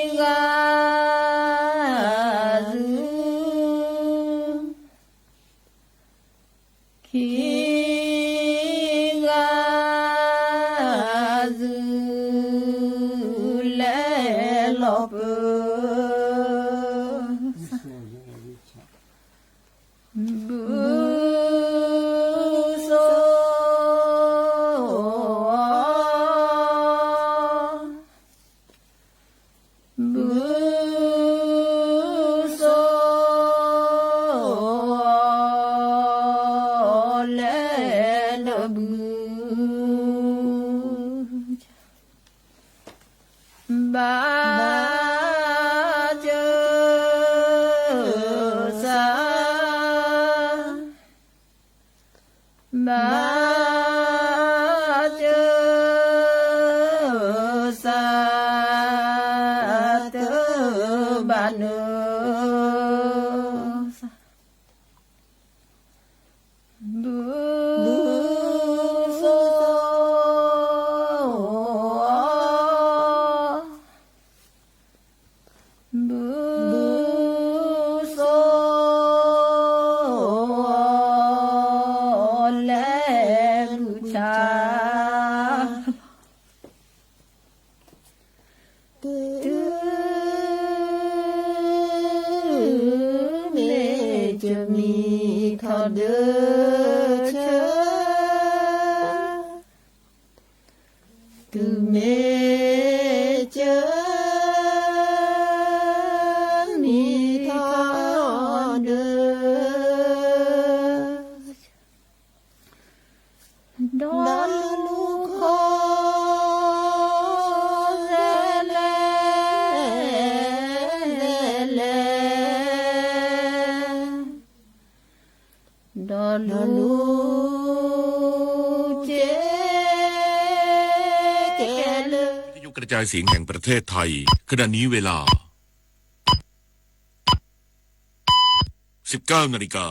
ဂၤစု, ခံဂၤစု, လဲၤလီၤပၢၢ် ဘုစိ, ဘုစိ, လဲၤလီၤဘု ဘၣ်စၢၤစၢ်, ဘၣ်စၢၤစၢ်, တဘၣ်နုာ် ဘုစိ, ဘုစိ, လဲၤဘုဆါ တုၤမ့ၢ်စၢၤမံထီၣ်ဒၢဆၢ, တုၤမ့ၢ်စၢၤမံထီၣ်ဒၢ ဒီးလူၤခီ လဲၤလဲၤ လဲၤလဲၤ ဒီးလူၤကဲကဲလၢ วิทยุกระจายเสียงแห่งประเทศไทย ขณะนี้เวลา สิบเก้านาฬิกา